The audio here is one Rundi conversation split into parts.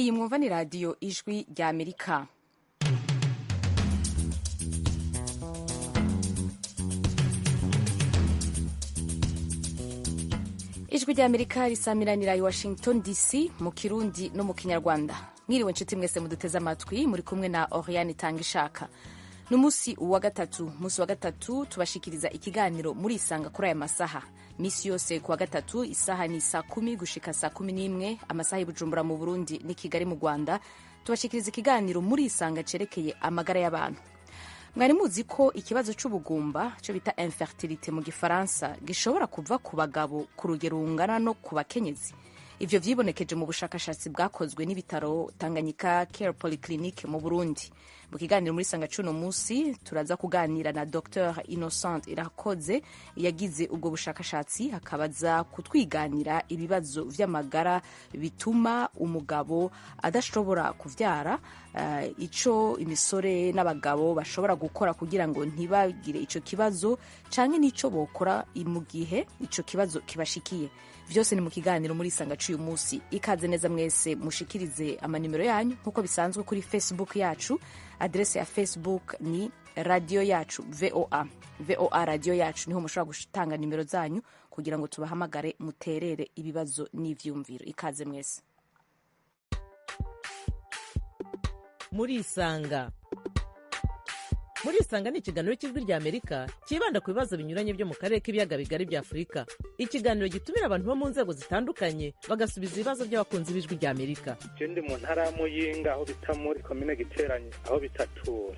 Iyi mwumva ni radiyo Ijwi rya Amerika. Ijwi rya Amerika risamiranira i Washington DC mu Kirundi no mu Kinyarwanda. Mwiriwe nshuti mwese muduteze amatwi, muri kumwe na Oriane Tangishaka. Ni umunsi wa gatatu, umunsi wa gatatu tubashikiriza ikiganiro Murisanga kuri aya masaha. Misi yose kuwa gatatu isaha ni saa 10 gushika saa 11 amasaha y'Ibujumbura mu Burundi n'i Kigali mu Rwanda, tubashikiriza ikiganiro Murisanga cerekeye amagara y'abantu. Mwari muzi ko ikibazo c'ubugumba cyo bita infertilité mu Gifaransa gishobora kuva ku bagabo ku rugero rungana no ku bakenyezi? Ivyo vyibonekeje mu bushakashatsi bwakozwe n'ibitaro Tanganyika Care Polyclinique mu Burundi. Mu kiganiro muri Sanga cuno musi turaza kuganira na Dr Innocent Irakoze yagize ubwo bushakashatsi, akabaza kutwiganira ibibazo vy'amagara bituma umugabo adashobora kuvyara, ico imisore n'abagabo bashobora gukora kugira ngo ntibagire ico kibazo, canke n'ico bokora mu gihe ico kibazo kibashikiye. Vyose ni mu kiganiro muri Sanga cuyu musi. Ikaze neza mwese, mushikirize amanimero yanyu nkuko bisanzwe kuri Facebook yacu. Adrese ya Facebook ni radio yacu VOA, VOA radio yacu, niho mushobora gutanga nimero zanyu kugira ngo tubahamagare muterere ibibazo n'ivyumviro. Ikaze mwese. Murisanga. Murisanga ni ikiganiro cy'Ijwi rya Amerika cyibanda ku bibazo binyuranye byo mu karere k'ibiyaga bigari bya Afurika. Ikiganiro gitumira abantu bo mu nzego zitandukanye bagasubiza ibibazo by'abakunzi b'Ijwi rya Amerika. Je ndi mu ntara ya Muyinga aho bita muri komine Giteranye aho bitatura.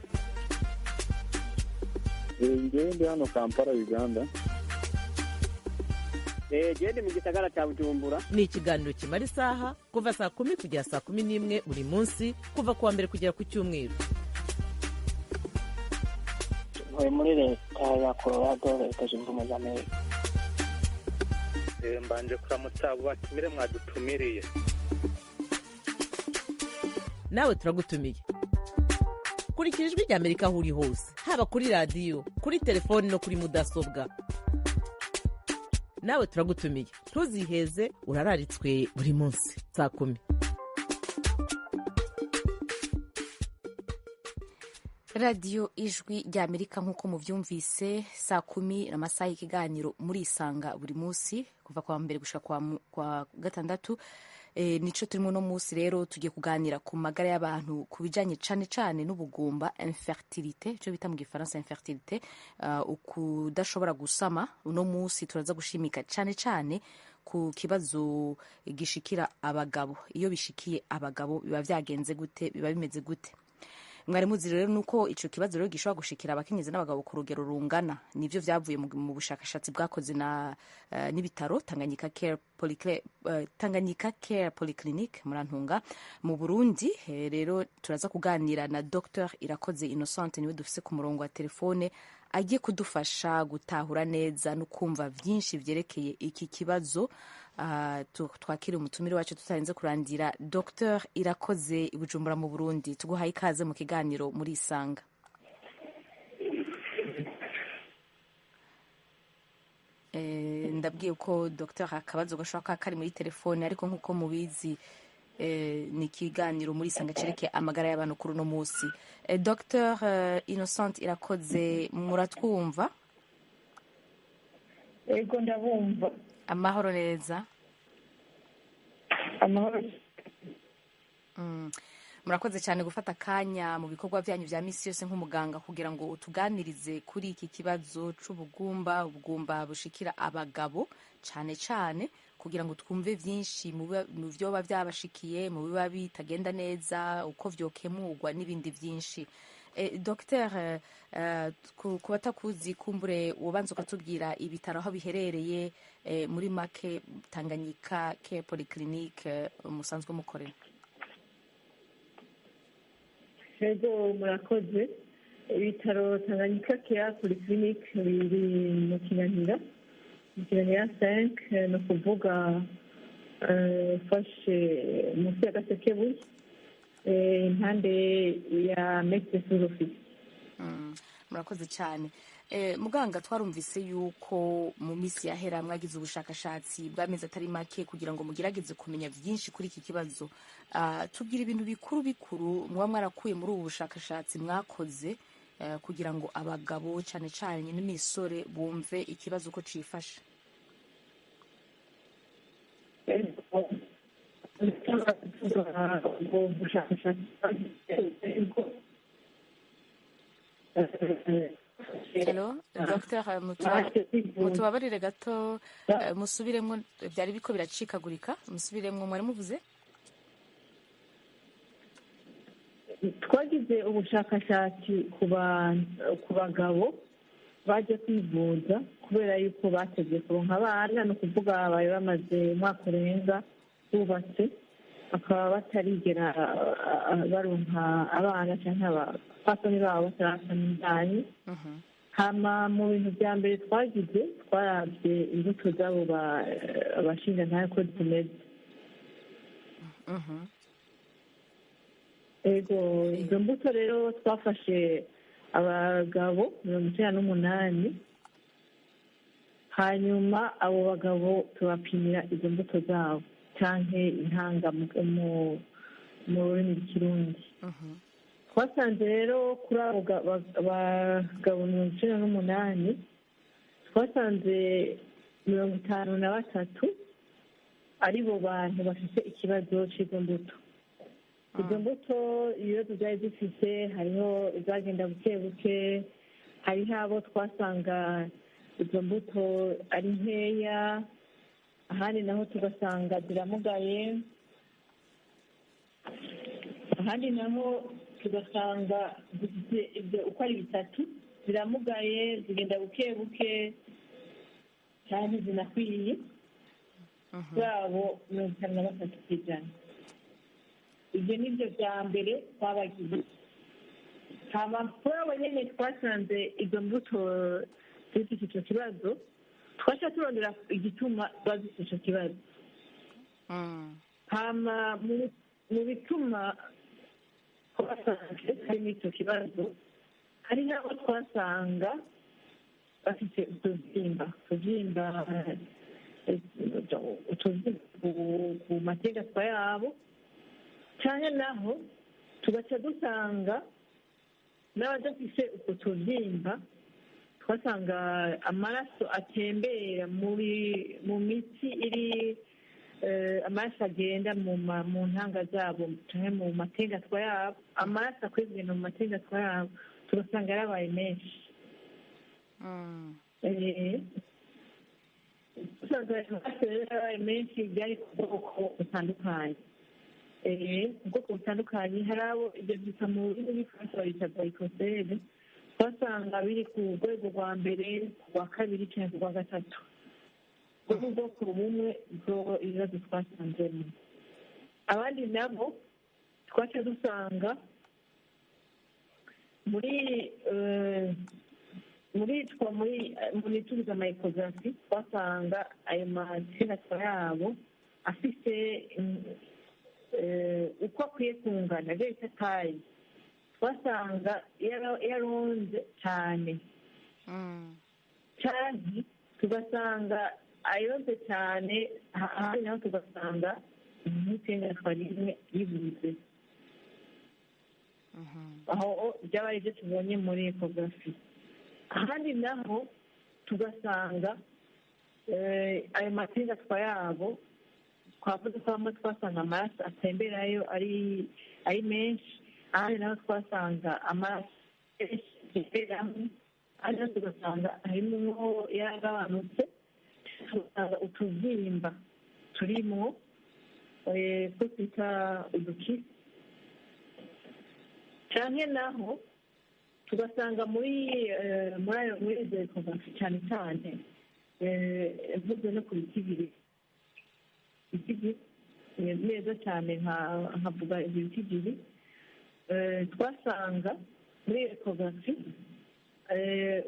Ngewe ndi hano Kampala, Uganda. Gende mu gisagara cya Bujumbura. Ni ikiganiro kimara isaha kuva saa 10 kugera saa 11 buri munsi, kuva kuwa mbere kugera ku cyumweru. Ntuye muri leta ya Colorado, Leta Zunze Ubumwe za Amerika. Mbanje kuramutsa abo batumire mwadutumiriye. Nawe turagutumiye. Kurikira Ijwi rya Amerika aho uri hose, haba kuri radiyo, kuri telefoni no kuri mudasobwa. Nawe turagutumiye, ntuziheze, urararitswe buri munsi saa 10. Radiyo Ijwi rya Amerika, nk'uko muvyumvise, saa 10 amasaha y'ikiganiro Murisanga buri munsi kuva kwa mbere gushika kwa gatandatu. Nico turimo no munsi rero, tugiye kuganira ku magara y'abantu ku bijanye cane cane n'ubugumba, infertilité, ico bita mu Gifaransa infertilité, ukudashobora gusama. Uno munsi turaza gushimika cane cane ku kibazo gishikira abagabo. Iyo bishikiye abagabo biba vyagenze gute, biba bimeze gute? Mwari muzi rero nuko ico kibazo rero gishobora gushikira abakenyezi n'abagabo ku rugero rungana. Nivyo vyavuye mu bushakashatsi bwakoze na n'ibitaro Tanganyika Care Tanganyika Care Polyclinic murantunga mu Burundi. Rero turaza kuganira na Dr Irakoze Innocent, niwe dufise ku murongo wa telefone, agiye kudufasha gutahura neza no kumva vyinshi vyerekeye iki kibazo. Twakire umutumire wacu tutarinze kurandira. Dr Irakoze i Bujumbura mu Burundi, tuguhaye ikaze mu kiganiro Murisanga. Ndabwiye ko Dr akabazo gashobora kuba kari muri telefone, ariko nkuko mubizi ni ikiganiro Murisanga cerekeye amagara y'abantu kuri uno munsi. Dr Innocent Irakoze, muratwumva? Ego, ndabumva. Amahoro neza. Amahoro. Murakoze cyane gufata akanya mu bikorwa byanyu vya misi yose nk'umuganga kugira ngo utuganirize kuri iki kibazo c'ubugumba, ubugumba bushikira abagabo cane cane, kugira ngo twumve vyinshi mu vyoba vyabashikiye, mu biba bitagenda neza, uko vyokemurwa n'ibindi vyinshi. Dr, ku batakuzi kumbure ubanza ukatubwira ibitaro aho biherereye, muri make Tanganyika Care Polyclinique musanzwe mukorera. Ego, murakoze. Ibitaro Tanganyika Care Polyclinique biri mu Kinanira, mu Kinanira 5, ni ukuvuga ufashe munsi ya Gasekebuye, impande ya Maître sous office. Murakoze cyane. Muganga, twarumvise yuko mu minsi yahera mwagize ubushakashatsi bw'amezi atari make kugira ngo mugerageze kumenya byinshi kuri iki kibazo. Tubwire ibintu bikuru bikuru muba mwarakuye muri ubu bushakashatsi mwakoze, kugira ngo abagabo cyane cyane n'imisore bumve ikibazo uko cifashe. Ubwo bushakashatsi. Hello, Dr. Mutubabarire gato, musubiremo, byari biko biracikagurika. Musubiremo, mwari muvuze. Twagize ubushakashatsi ku bagabo baje kwivuza kubera yuko batevye kuronka abana, ni ukuvuga bari bamaze umwaka urenga bubatse, bakaba batarigera baronka abana, canke abapfasoni babo batarasama indanyi. Hama mu bintu vya mbere twagize, twaravye imbuto z'abo bashingantahe ko zimeze. Ego, izo mbuto rero twafashe abagabo 98, hanyuma abo bagabo tubapimira izo mbuto zabo, canke intanga mu rurimi rw'Ikirundi. Twasanze rero kuri abo bagabo 98, twasanze 53 aribo bantu bafite ikibazo c'izo mbuto. Izo mbuto ibibazo byari zifise, hariho izagenda buke buke, hariho abo twasanga izo mbuto ari nkeya, ahandi naho tugasanga ziramugaye, ahandi naho tugasanga zifite ibyo uko ari bitatu: ziramugaye, zigenda buke buke, cyane zinakwiye. Zabo 53%. Ibyo ni byo bya mbere twabagize. Hama kuri abo nyene twasanze izo mbuto zifite ico kibazo, twaca turondera igituma ziba zifite ico kibazo. Hama mu bituma twasanze harimo ico kibazo, hari n'abo twasanga bafite utubyimba ku mategatwa yabo, canke naho tugaca dusanga n'abadafise utwo tuvyimba, twasanga amaraso atembera muri mu mitsi iri, amaraso agenda mu ntanga zabo canke mu matengatwa yabo, amaraso akwiye kugenda mu matengatwa yabo, tugasanga yarabaye menshi. Usanga ayo maraso rero yarabaye menshi, byari ku bwoko butandukanye. Ubwoko butandukanye, hari abo ibyo byita mu rurimi rw'Igifaransa babita varicocèle, twasanga biri ku rwego rwa mbere, ku rwa kabiri canke ku rwa gatatu. Ubwo ni ubwoko bumwe bwo ibibazo twasanzemo. Abandi nabo twaca dusanga muri two muri tugize ama échographie, twasanga ayo matengatwa yabo afise uko akwiye kungana, ibyo bita taille, twasanga yaronze cyane, canke tugasanga ayoze cyane, ahandi naho tugasanga nk'itengatwa rimwe yibuze. Aho byaba ari ibyo tubonye muri échographie. Ahandi naho tugasanga ayo matengatwa yabo, twavuze ko bamwe twasanga amaraso atemberayo ari menshi, ahandi naho twasanga amaraso menshi atemberamo, ahandi naho tugasanga harimwo yaragabanutse, tugasanga utubyimba turimwo, two twita udukisi, canke naho tugasanga muri izo échographie cyane cyane, mvuze no ku bitigiri neza cyane, nkavuga ibyo bitigiri, twasanga muri échographie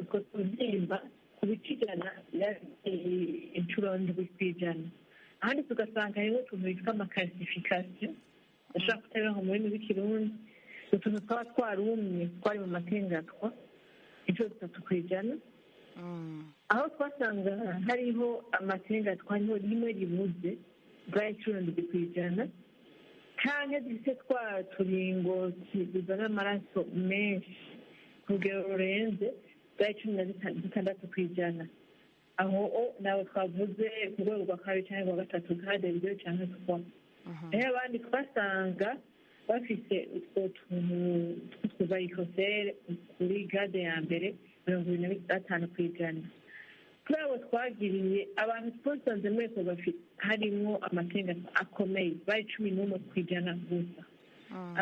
utwo tubyimba ku bice 100 inshuro 7%, ahandi tugasanga hariho utuntu bitwa ama calcification, bashobora kutabiha mu rurimi rw'Ikirundi, utuntu twaba twarumye twari mu matengatwa. inshuro 3 ku ijana. Aho twasanga hariho amatenga twariho rimwe ribuze bwari 17 ku ijana, canke dufite twa turingoti tuzana amaraso menshi ku rugero rurenze bwari 16 ku ijana. Aho nabo twavuze ku rwego rwa kabiri cyangwa rwa gatatu grade 2 cyangwa 3. Aho abandi twasanga bafite utwo tuntu tw'utuvarikosere kuri grade ya mbere 25 ku ijana. Kuri abo twagiriye abantu twasanze muri ekografi harimo amatenga akomeye bari 11 ku ijana gusa.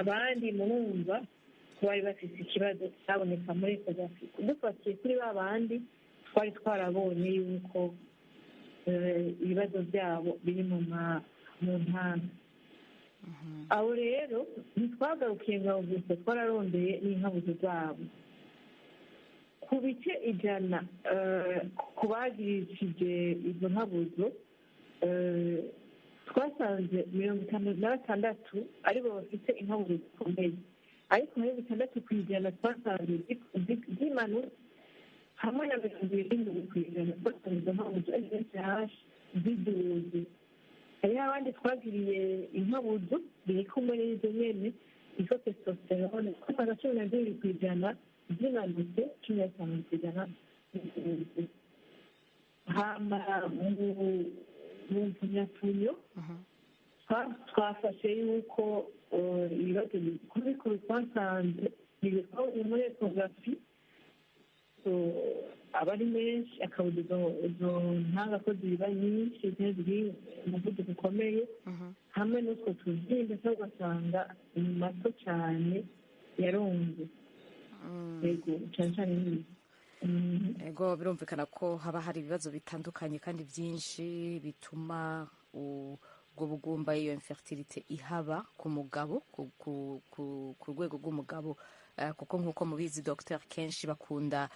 Abandi murumva ko bari bafite ikibazo cyaboneka muri ekografi. Dufatiye kuri ba bandi twari twarabonye yuko ibibazo byabo biri mu ntanga. Abo rero ntitwagarukiye ngabo gusa, twararondeye n'inkabuzo zabo. Ku bice 100 ku bagirishije izo nkabuzo, twasanze 56 aribo bafite inkabuzo zikomeye, ariko muri 6 ku ijana twasanze zimanutse, hamwe na 77 ku ijana twasanze izo nkabuzo LH ziduze. Hariho abandi twagiriye inkabuzo biri kumwe n'izo nyene izo testosterone, twasanga 12 ku ijana zimanutse, 15 ku ijana ziduze. Hama mu mpfunyapfunyo twafashe yuko ibibazo bikuru twasanze ni ibitwabonye muri ekografi aba ari menshi, akabuza izo ntanga ko ziba nyinshi ziri umuvuduko ukomeye, hamwe n'utwo tubyimba cyangwa ugasanga ni mato cyane yaronze. Yego, cyane cyane n'ibi. Ego, birumvikana ko haba hari ibibazo bitandukanye kandi byinshi bituma ubwo bugumba, iyo infertilité ihaba ku mugabo, ku rwego rw'umugabo, kuko nk'uko mubizi docteur, kenshi bakunda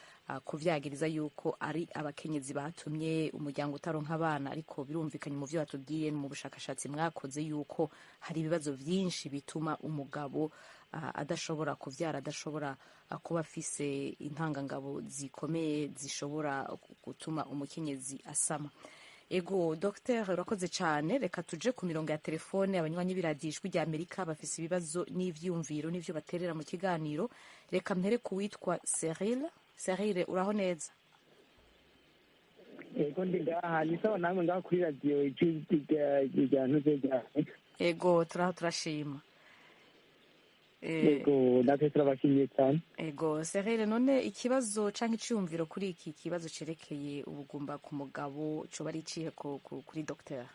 kuvyagiriza yuko ari abakenyezi batumye umuryango utaronka abana, ariko birumvikanye mu vyo batubwiye mu bushakashatsi mwakoze yuko hari ibibazo byinshi bituma umugabo adashobora kuvyara, adashobora kuba afise intangangabo zikomeye zishobora gutuma umukenyezi asama. Ego docteur, urakoze cyane. Reka tuje ku mirongo ya telefone. Abanywanyi b'iradiyo Ijwi rya Amerika bafise ibibazo n'ivyumviro n'ivyo baterera mu kiganiro. Reka mpere ku witwa Cyril. Cyril, uraho neza? Ego, ndi ngaha, ni sawa namwe ngaha kuri radiyo Ijwi rya Ntuze rya Amerika? Ego, turaho, turashima. Ego, natwe turabashimiye cyane. Ego Cyril, none ikibazo canke iciyumviro kuri iki kibazo cerekeye ubugumba ku mugabo coba ari icihe kuri docteur?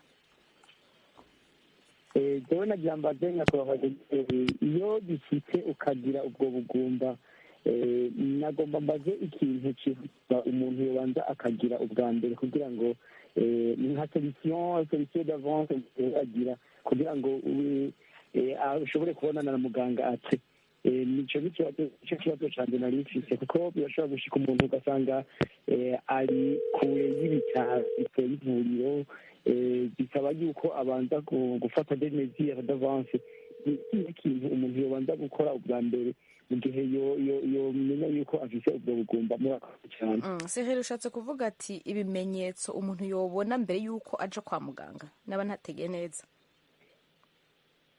Jewe nagira mbaze nyakubahwa dogiteri, iyo bishitse ukagira ubwo bugumba, nagomba mbaze ikintu cyihuta umuntu yobanza akagira ubwa mbere kugira ngo ni nka solution d'avance agira kugira ngo ushobore kubonana na muganga. Ati nico nico kibazo canje nari mfise, kuko birashobora gushika umuntu ugasanga ari kure y'ibitaro, y'ivuriro, bisaba yuko abanza gufata des mesures d'avance. Ni ikihe kintu umuntu yobanza gukora ubwa mbere mu gihe yomenya yuko afise ubwo bugumba? Murakoze cyane. Cyril, ushatse kuvuga ati ibimenyetso umuntu yobona mbere yuko aja kwa muganga, naba ntategeye neza?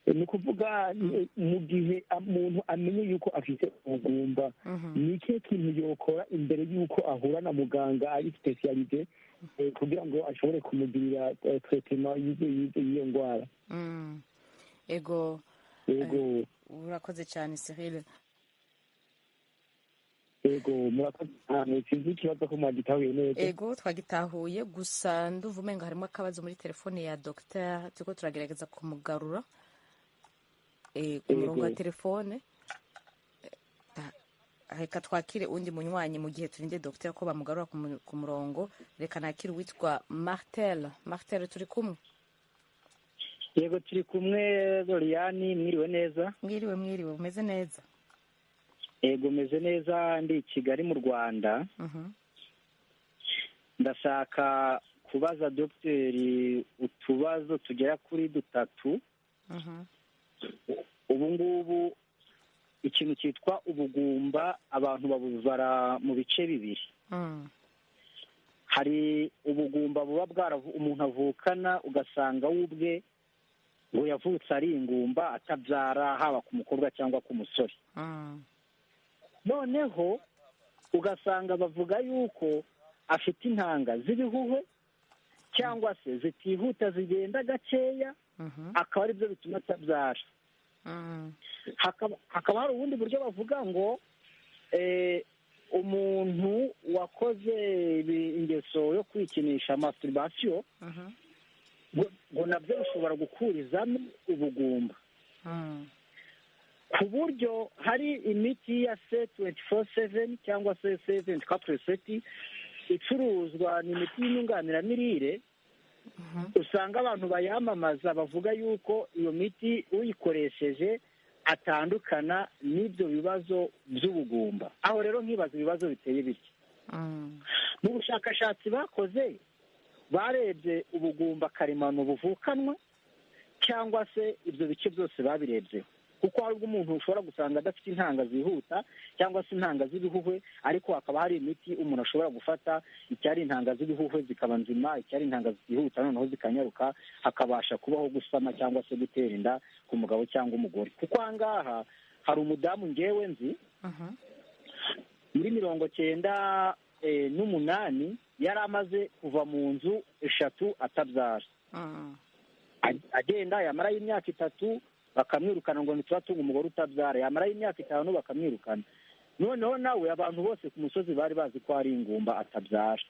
Ni ukuvuga mu gihe umuntu amenye yuko afite ubugumba, ni ikihe kintu yokora imbere yuko ahura na muganga ari spécialisé kugira ngo ashobore kumugirira traitement y'iyo ndwara? Ego. Ego. Urakoze cyane Cyril. Ego, murakoze cyane. Sinzi ikibazo ko mwagitahuye neza. Ego, twagitahuye, gusa ndumva umenga harimo akabazo muri telefone ya docteur, turiko turagerageza kumugarura ku murongo wa telefone. Reka twakire undi munywanyi mu gihe turinde docteur ko bamugarura ku murongo. Reka nakire uwitwa Martel. Martel, turi kumwe? Yego, turi kumwe Loriane, mwiriwe neza? Mwiriwe, mwiriwe, umeze neza? Yego, meze neza, ndi i Kigali mu Rwanda. Ndashaka kubaza dogiteri utubazo tugera kuri dutatu. Ubu ngubu Ikintu cyitwa ubugumba abantu babubara mu bice bibiri. Hari ubugumba buba bwaravu umuntu avukana, ugasanga we ubwe ngo yavutse ari ingumba, atabyara, haba ku mukobwa cyangwa ku musore. Noneho ugasanga bavuga yuko afite intanga z'ibihuhwe cyangwa se zitihuta, zigenda gakeya, akaba aribyo bituma atabyara. Hakaba hari ubundi buryo bavuga ngo umuntu wakoze ingeso yo kwikinisha, masturbation, ngo nabyo bishobora gukurizamo ubugumba, ku buryo hari imiti ya C 24/7 cyangwa se C 24/7 icuruzwa, ni imiti y'inyunganiramirire. Usanga abantu bayamamaza bavuga yuko iyo miti uyikoresheje atandukana n'ibyo bibazo by'ubugumba. Aho rero nkibaza ibibazo biteye bityo: mu bushakashatsi bakoze, barebye ubugumba karemano buvukanwa, cyangwa se ibyo bice byose babirebyeho? Kuko hari ubwo umuntu ushobora gusanga adafite intanga zihuta cyangwa se intanga z'ibihuhwe, ariko hakaba hari imiti umuntu ashobora gufata, icyari intanga z'ibihuhwe zikaba nzima, icyari intanga zihuta noneho zikanyaruka, hakabasha kubaho gusama cyangwa se gutera inda ku mugabo cyangwa umugore. Kuko aha ngaha hari umudamu ngewe nzi, muri 98 yari amaze kuva mu nzu eshatu atabyara. Agenda yamarayo imyaka 3 bakamwirukana, ngo ntituratunga umugore utabyara. Yamarayo imyaka 5 bakamwirukana. Noneho nawe abantu bose ku musozi bari bazi ko ari ingumba, atabyara,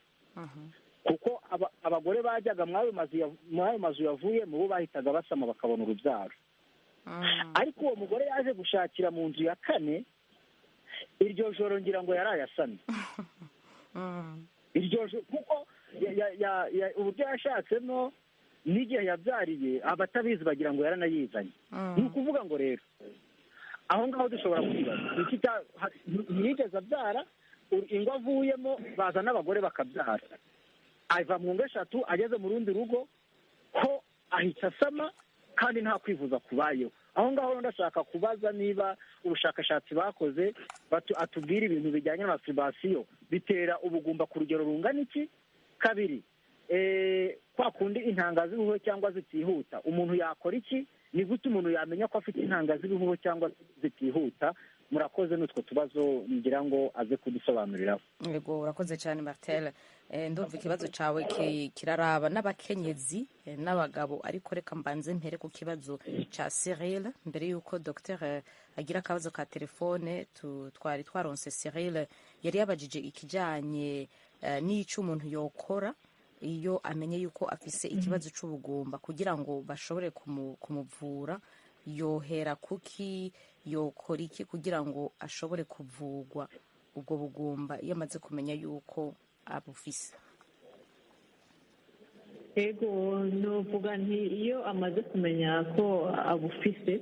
kuko abagore bajyaga muri ayo mazu yavuyemo bo bahitaga basama bakabona urubyaro. Ariko uwo mugore yaje gushakira mu nzu ya kane, iryo joro ngira ngo yaraye asamye iryo joro, kuko uburyo yashatsemo n'igihe yabyariye, abatabizi bagira ngo yaranayizanye. Ni ukuvuga ngo rero aho ngaho dushobora kwibaza iki: ntiyigeze abyara, ingo avuyemo baza n'abagore bakabyara, ava mu ngo eshatu ageze mu rundi rugo ko ahita asama kandi nta kwivuza kubayeho. Aho ngaho rero ndashaka kubaza niba ubushakashatsi bakoze, atubwira ibintu bijyanye na masturbation bitera ubugumba ku rugero rungana iki. Kabiri, kwa kundi intanga z'ibihuhwe cyangwa zitihuta, umuntu yakora iki? Ni gute umuntu yamenya ko afite intanga z'ibihuhwe cyangwa zitihuta? Murakoze, n'utwo tubazo ngira ngo aze kudusobanuriraho. Yego, urakoze cyane, Martel. Ndumva ikibazo cyawe kiraraba n'abakenyezi n'abagabo, ariko reka mbanze mpere ku kibazo cya Cyril mbere y'uko Dr agira akabazo ka telefone. Twari twaronse Cyril yari yabajije ikijyanye n'icyo umuntu yokora iyo amenye yuko afise ikibazo c'ubugumba, kugira ngo bashobore kumuvura. Yohera kuki? Yokora iki kugira ngo ashobore kuvugwa ubwo bugumba iyo amaze kumenya yuko abufise? Ego, nuvuga nti iyo amaze kumenya ko abufise,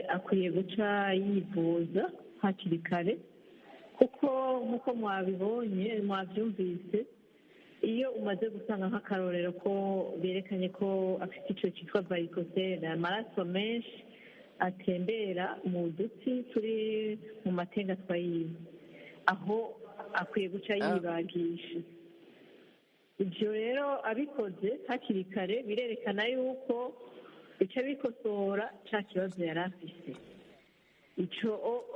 akwiye guca yivuza hakiri kare, kuko nk'uko mwabibonye, mwabyumvise, iyo umaze gusanga nk'akarorero ko berekanye ko afite icyo cyitwa varicocèle, amaraso menshi atembera mu dutsi turi mu matengatwa yiwe, aho akwiye guca yibagisha. Ibyo rero abikoze hakiri kare birerekana yuko bica bikosora cya kibazo yari afise. Icyo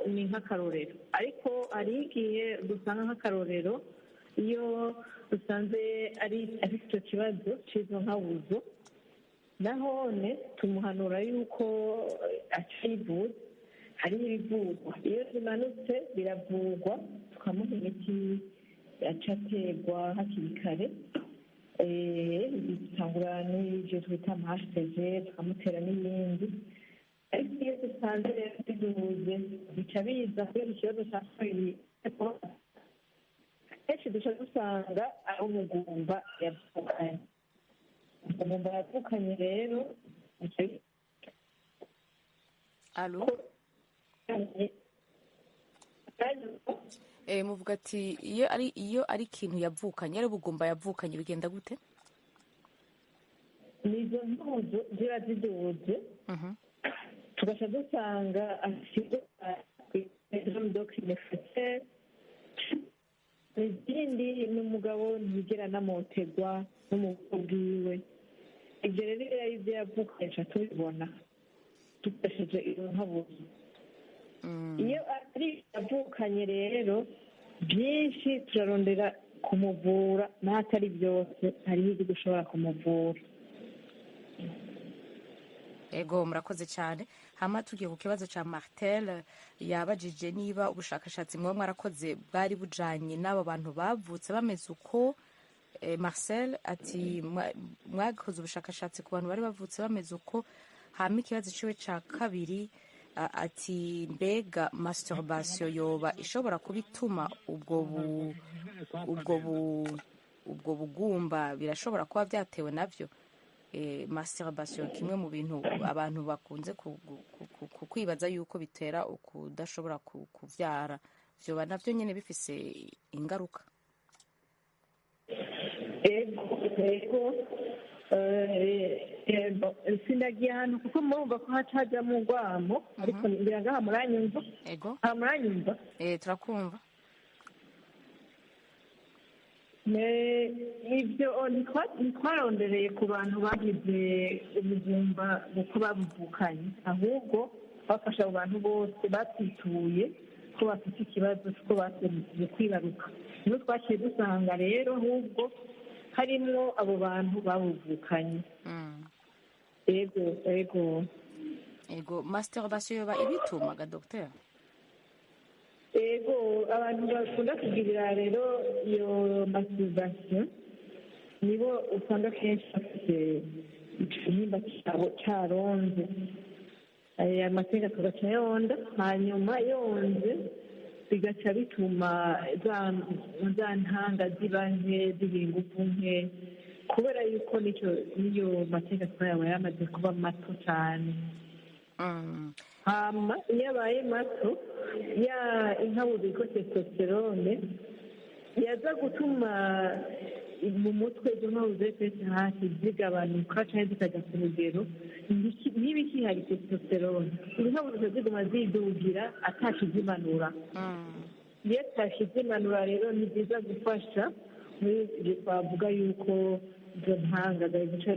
ni nk'akarorero, ariko hari igihe dusanga, nk'akarorero, iyo dusanze ari afite icyo kibazo cy'izo nkabuzo, nahone tumuhanura yuko aca yivuza. Hari ibivurwa, iyo zimanutse biravurwa, tukamuha imiti aca aterwa hakiri kare. Bitangura n'ibyo twita ama HCG, tukamutera n'iyindi. Ariko iyo dusanze rero biduhuze, bica biza kubera ikibazo cya kabiri, kenshi duca dusanga ari umugumba yavukanye. Umugumba yavukanye rero bica Allô? Muvuga ati iyo ari ikintu yavukanye, ari ubugumba yavukanye, bigenda gute? Nizo mpuzu ziba ziduze. Tugaca dusanga afite syndrome de Klinefelter. Izindi ni umugabo ntiyigera anamoterwa n'umugabo bwiwe. Ibyo rero iyo ari ibyo yavukanye tuca tubibona dukoresheje iyo nkabuzo. Iyo ari yavukanye rero, byinshi turarondera kumuvura, n'atari byose hariho ibyo dushobora kumuvura. Ego, murakoze cyane. Hama tugiye ku kibazo cya Martel, yabajije niba ubushakashatsi muba mwarakoze bwari bujanye n'abo bantu bavutse bameze uko. Marcel ati mwakoze ubushakashatsi ku bantu bari bavutse bameze uko? Hama ikibazo ciwe ca kabiri, ati mbega masturbation yoba ishobora kuba ituma ubwo bugumba, birashobora kuba byatewe navyo? Masturbation, kimwe mu bintu abantu bakunze kwibaza yuko bitera ukudashobora kuvyara, vyoba navyo nyene bifise ingaruka? Ego. Sindagiye ahantu kuko murumva ko haca hajyamo urwamo, ariko ngira ngaha muranyumva. Ego. Aha muranyumva? Turakumva. Ibyo ntitwarondereye ku bantu bagize ubugumba kuko babuvukanye, ahubwo bafasha abo bantu bose batwituye ko bafite ikibazo cy'uko basemukiye kwibaruka. Niyo twaciye dusanga rero ahubwo harimwo abo bantu babuvukanye. Ego. Ego, masturbation yoba ibitumaga, docteur? Ego, abantu bakunda kugirira rero iyo masturbation nibo usanga kenshi bafite igihimba cyabo caronze, amatenga akagaca yonda, hanyuma yonze bigaca bituma za ntanga ziba nke, zigira ingufu nke, kubera yuko n'iyo matenga yaba yamaze kuba mato cyane. Hama iyo abaye mato, ya inkabuzo yitwa testosterone yaza gutuma mu mutwe izo nkabuzo FSH zigabanuka cyangwa zikajya ku rugero, niba ikihari testosterone, izo nkabuzo ziguma zidugira atakizimanura. Iyo atakizimanura rero, ni byiza gufasha muri ibyo twavuga yuko izo ntanga zari guca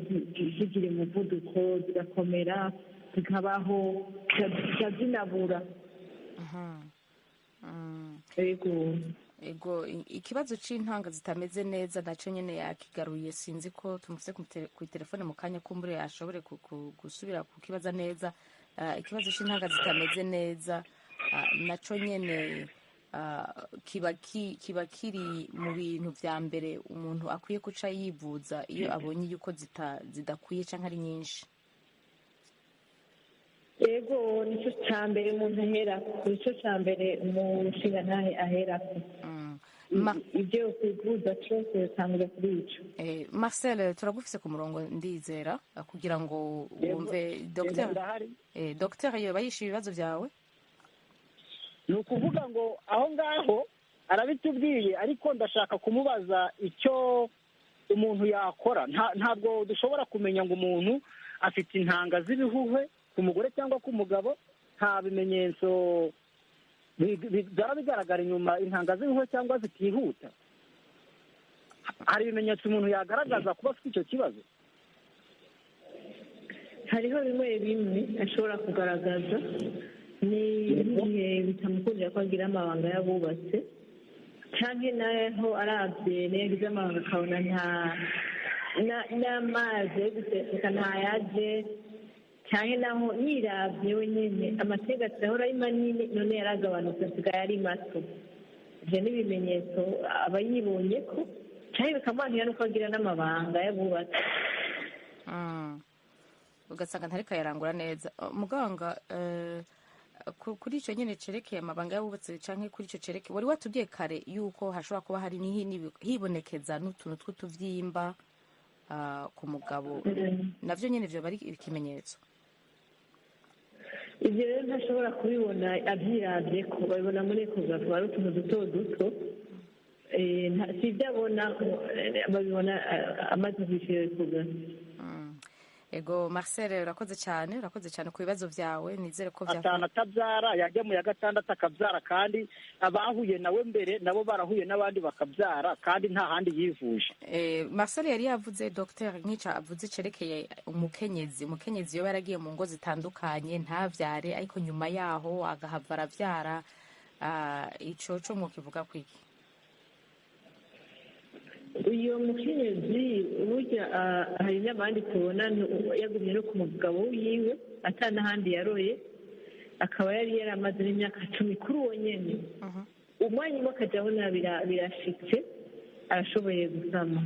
zigira umuvuduko, zigakomera, zikabaho, zikazinabura. Ego. Ego, ikibazo c'intanga zitameze neza naco nyene yakigaruye. Sinzi ko tumufise ku telefone mu kanya, kumbure ashobore gusubira kukibaza neza. Ikibazo c'intanga zitameze neza naco nyene kiba kiri mu bintu vya mbere umuntu akwiye kuca yivuza iyo abonye yuko zidakwiye canke ari nyinshi. Ego, nicyo cya mbere umuntu aherako, nicyo cya mbere umushinga ntahe aherako. Ibyo kwivuza cyose bitangura kuri ico. Marcel, turagufise ku murongo, ndizera, kugira ngo wumve docteur. Ndahari. Docteur yoba yishyuye ibibazo byawe? Ni ukuvuga ngo aho ngaho arabitubwiye, ariko ndashaka kumubaza icyo umuntu yakora. Ntabwo dushobora kumenya ngo umuntu afite intanga z'ibihuhwe ku mugore cyangwa ku mugabo, nta bimenyetso byaba bigaragara inyuma, intanga z'ibihuhwe cyangwa zitihuta. Hari ibimenyetso umuntu yagaragaza kuba afite icyo kibazo? Hariho bimwe bimwe ashobora kugaragaza, ni nk'igihe bitamukundira ko agira amabanga y'abubatse, cyangwa naho arabye niyo yagize amabanga akabona nta n'amazi yo guseseka ntayaje, cyangwa naho yirabye wenyine amatega ahora ari manini none yaragabanutse asigaye ari mato. Ibyo ni ibimenyetso aba yibonye ko, cyangwa bikamuhanira n'uko agira n'amabanga y'abubatse. Ugasanga ntariko ayarangura neza. Muganga, kuri icyo nyine cerekeye amabanga y'abubatse, canke kuri icyo cerekeye wari watubwiye kare yuko hashobora kuba hari hibonekeza n'utuntu tw'utuvyimba ku mugabo, navyo nyine vyoba ari ikimenyetso? Ibyo rero ntashobora kubibona abyiravye, ko babibona muri ekogarafi, ari utuntu duto duto. Si ibyo abona, babibona amaze kwishyura ekogarafi. Ego Marcel, urakoze cyane, urakoze cyane ku bibazo byawe, nizere ko 5 atabyara, yajya mu ya 6 akabyara, kandi abahuye nawe mbere nabo barahuye n'abandi bakabyara, kandi nta handi yivuje. Marcel yari yavuze, Dr Nkica avuze cerekeye umukenyezi yo yaragiye mu ngo zitandukanye ntavyare, ariko nyuma yaho agahava aravyara. Ico co mwokivuga kwiki? Uyo mukenyezi burya hari n'abandi tubona yagumye no ku mugabo wiwe atanahandi yaroye, akaba yari yaramaze n'imyaka 10 kuri uwo nyene. Umwanya umwe akajya abona birashitse, arashoboye gusama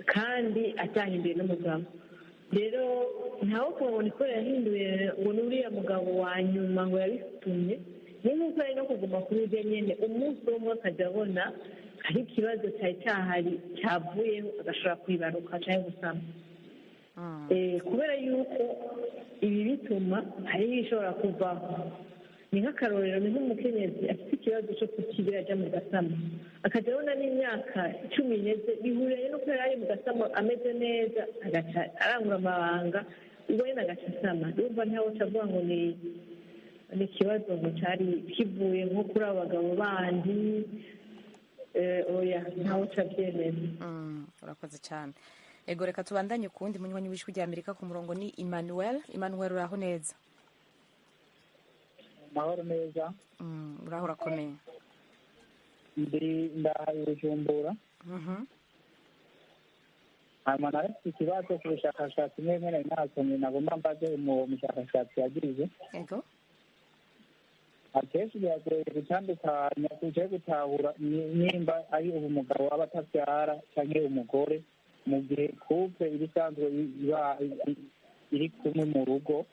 kandi atahinduye n'umugabo. Rero ntawe kumubona ko yahinduye ngo n'uriya mugabo wa nyuma ngo yabitumye, ni nk'uko ari no kuguma kuri urya nyene, umunsi umwe akajya abona hari ikibazo cyari cyahari cyavuyeho, agashobora kwibaruka cyangwa gusama. Kubera yuko ibi bituma hari ibishobora kuvaho. Ni nk'akarorero, ni nk'umukenyezi afite ikibazo cyo kutibira ajya mu gasama, akajya abona n'imyaka 10 iheze bihuriye no kubera ari mu gasama ameze neza, agaca arangura amabanga, ubwo nyine agaca asama. Urumva ntawe avuga ngo ni ikibazo ngo cyari kivuye nko kuri abo bagabo bandi. Oya, ntawe utabyemeza. Urakoze cyane. Ego, reka tubandanye ku wundi munywanyi w'Ijwi rya Amerika ku murongo ni Emmanuel. Emmanuel, uraho neza? Mahoro neza. Uraho urakomeye? Ndi ndahaye Bujumbura. Hanyuma nawe mfite ikibazo ku bushakashatsi mwe mwene nasomye, nagomba mbaze umushakashatsi yagize. Ego. Akenshi biragoye gutandukanya, kuja gutahura nimba ari umugabo aba atavyara canke umugore, mu gihe couple iba isanzwe iba iri kumwe mu rugo.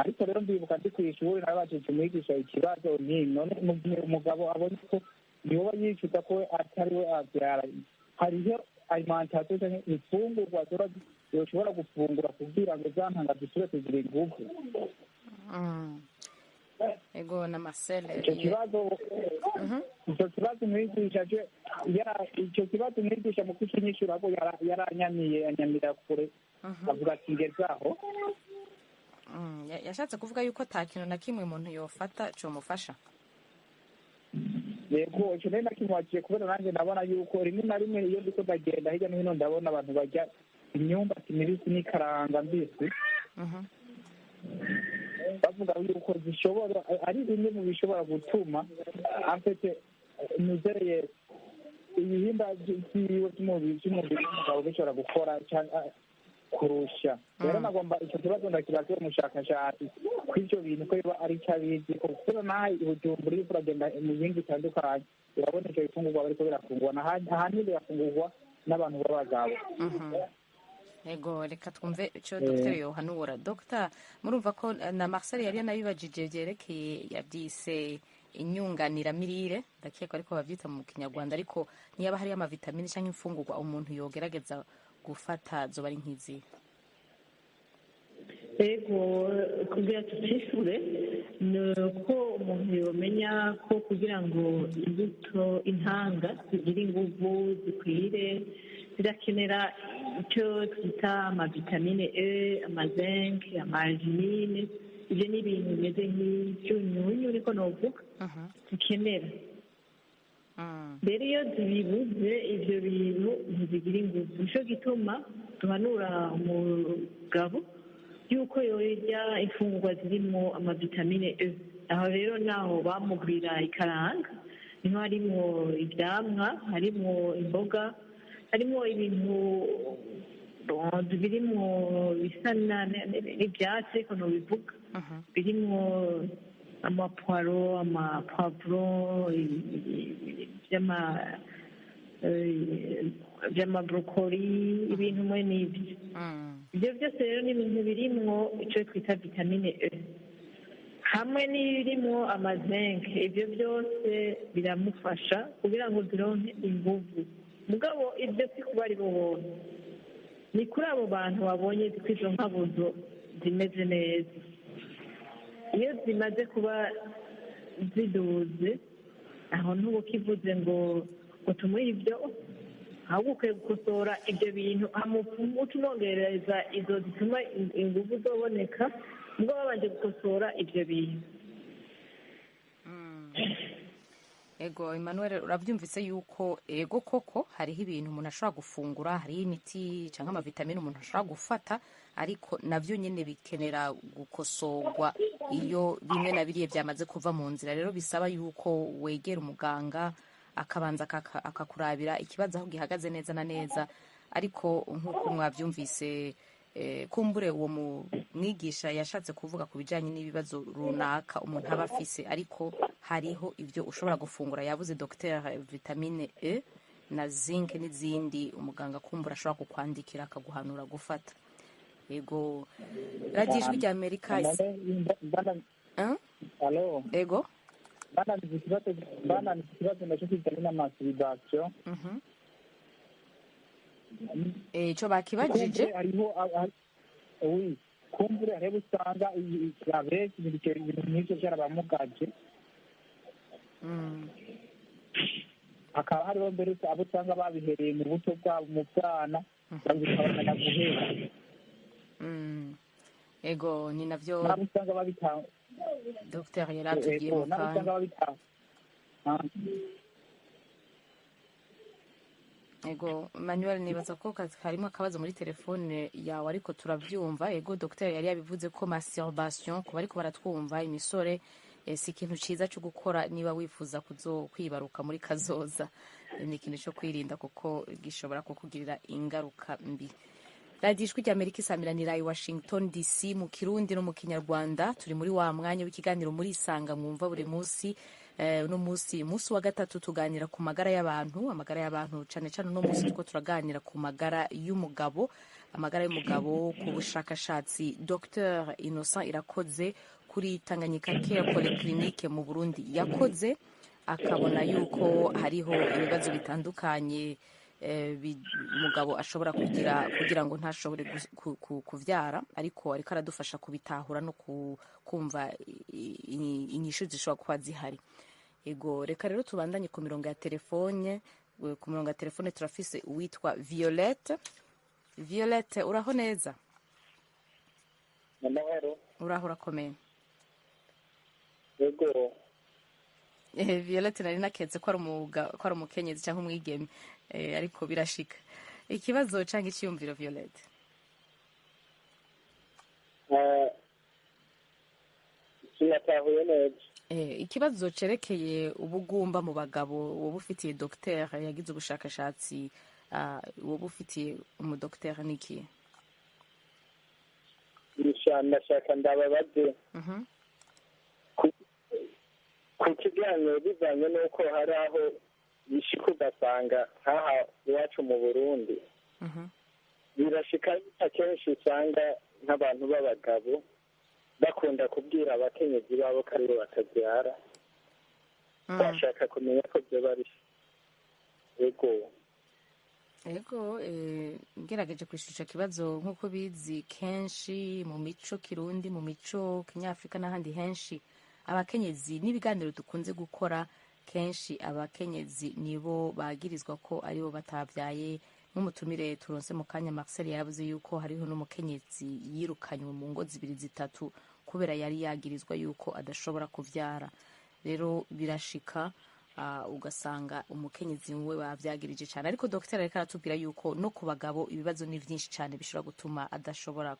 Ariko rero ndibuka ndi kw'ishuri nabajije umwigisha ikibazo nti none mu gihe umugabo abonye ko yoba yicuza ko we atari we avyara, hariho alimentation canke imfungurwa yoshobora gufungura kugira ngo za ntanga zisubire kugira inguvu. Ego na Marcel, ico kibazo umwigisha ico kibazo umwigisha mu kukinyishura ko yaranyamiye anyamira kure, avuga ati ngezaho. Yashatse kuvuga yuko ata kintu na kimwe umuntu yofata comufasha. Yego, ico nari nakimwakiye kubera nanjye ndabona yuko rimwe na rimwe iyo ndiko ndagenda hirya no hino ndabona abantu barya imyumbati mibisi n'ikaranga mbisi, bavuga yuko zishobora ari bimwe mu bishobora gutuma afite nizeye ibihimba vyiwe vy'umubiri w'umugabo bishobora gukora kurusha. Rero nagomba ico kibazo ndakibaze umushakashatsi kw'ivyo bintu ko biba ari ico abizi, kuko naha i Bujumbura uriko uragenda mu mihingo itandukanye urabona ivyo bifungurwa bariko birafungurwa, ahanini birafungurwa n'abantu b'abagabo. Ego, reka twumve ico Dr yohanura. Dr, murumva ko na Marcel yari yanabibajije vyerekeye, yavyise inyunganiramirire, ndakeka ariko bavyita mu Kinyarwanda, ariko niyaba hariyo amavitamini canke imfungurwa umuntu yogerageza gufata zoba ari nk'izihe? Ego, kugira tucishure ni uko umuntu yomenya ko kugira ngo imbuto intanga zigire inguvu zikwire, zirakenera icyo twita amavitamine E, amazinc, amaarginine. Ibyo ni ibintu bimeze nk'ibyunyunyu niko novuga zikenera. Rero iyo zibibuze ibyo bintu ntizigira inguvu. Nico gituma duhanura umugabo yuko yorya imfungurwa zirimo amavitamine E. Aho rero naho bamugurira ikaranga, niho harimo ivyamwa, harimo imboga, harimo ibintu birimo bisa n'ivyatsi ariko nobivuga, birimo amapwaro, amapwavuro, vy'amabrokoli, ibintu mwe n'ivyo. Ivyo byose rero ni ibintu birimwo ico twita vitamine E hamwe n'ibirimwo amazinc. Ivyo byose biramufasha kugira ngo zironke inguvu. Mugabo ibyo si kuba ari bo bose, ni kuri abo bantu babonye ko izo nkabuzo zimeze neza. Iyo zimaze kuba ziduze, aho ntuba ukivuze ngo tumuhe ibyo, Ahubwo ukwiye gukosora ibyo bintu, uca unongereza izo zituma ingufu zoboneka, ubwo babanje gukosora ibyo bintu. Ego Emmanuel, urabyumvise yuko ego koko hariho ibintu umuntu ashobora gufungura, hariho imiti cyangwa amavitamine umuntu ashobora gufata, ariko nabyo nyine bikenera gukosorwa iyo bimwe na biriya byamaze kuva mu nzira. Rero bisaba yuko wegera umuganga akabanza akakurabira ikibazo aho gihagaze neza na neza. Ariko nk'uko mwabyumvise, kumbure uwo mwigisha yashatse kuvuga ku bijyanye n'ibibazo runaka umuntu aba afise, ariko hariho ibyo ushobora gufungura. Yabuze Dr vitamine E na zinc n'izindi umuganga kumbura ashobora kukwandikira akaguhanura gufata. Yego, Radiyo Ijwi rya Amerika. Ego. Bananize ikibazo nacyo kijyanye na masturbation. Ico bakibajije. Hariho, oui, kumbure hariho usanga abenshi ibintu nk'ivyo vyarabamugaje, hakaba hariho mbere abo usanga babihereye mu buto bwabo, mu bwana, bikabamenya guhera. Ego, ni navyo nabo usanga babitanga. Dr yari atubwiye mu nabo usanga kanya. Babitanga. Ego Manuel, nibaza ko harimo akabazo muri telefone yawe, ariko turabyumva. Ego, Dr yari yabivuze ko masturbation, ku bariko baratwumva, imisore, si ikintu ciza cyo gukora niba wifuza kuzo kwibaruka muri kazoza. Ni ikintu cyo kwirinda kuko gishobora kukugirira ingaruka mbi. Radiyo Ijwi rya Amerika isamiranira i Washington DC mu Kirundi no mu Kinyarwanda. Turi muri wa mwanya w'ikiganiro Muri Isanga mwumva buri munsi. Uno munsi, munsi wa gatatu, tuganira ku magara y'abantu, amagara y'abantu cyane cyane. Uno munsi turiko turaganira ku magara y'umugabo, amagara y'umugabo ku bushakashatsi Dr Innocent Irakoze kuri Tanganyika Care Polyclinique mu Burundi yakoze, akabona yuko hariho ibibazo bitandukanye umugabo ashobora kugira kugira ngo ntashobore kuvyara, ariko aradufasha kubitahura no kumva inyishu zishobora kuba zihari. Ego, reka rero tubandanye ku mirongo ya telefone. Ku mirongo ya telefone turafise uwitwa Violette. Violette, uraho neza? Amahoro. Uraho, urakomeye? Yego. Violette, nari naketse ko ari ko ari umukenyezi cyangwa umwigeme, ariko birashika. Ikibazo cyangwa icyiyumviro, Violette? Sinatahuye neza. Ikibazo cerekeye ubugumba mu bagabo, woba ufitiye docteur yagize ubushakashatsi, woba ufitiye umudocteur niki? Ndashaka ndababaze ku kiganiro, bivanye n'uko hari aho bishika ugasanga nk'aha iwacu mu Burundi birashika akenshi usanga nk'abantu b'abagabo bakunda kubwira abakenyezi babo ko aribo batabyara. Bashaka kumenya ko byoba ari yego. Ego, ngerageje kwishusha kibazo, nk'uko bizi kenshi mu mico kirundi, mu mico kinyafrika n'ahandi henshi, abakenyezi n'ibiganiro dukunze gukora kenshi, abakenyezi nibo bagirizwa ko aribo batabyaye. Nk'umutumire turonse mu kanya Marcel yaravuze yuko hariho n'umukenyezi yirukanywe mu ngo zibiri zitatu kubera yari yagirizwa yuko adashobora kuvyara. Rero birashika ugasanga umukenyezi we bavyagirije cyane, ariko dogiteri ariko aratubwira yuko no ku bagabo ibibazo ni vyinshi cyane bishobora gutuma adashobora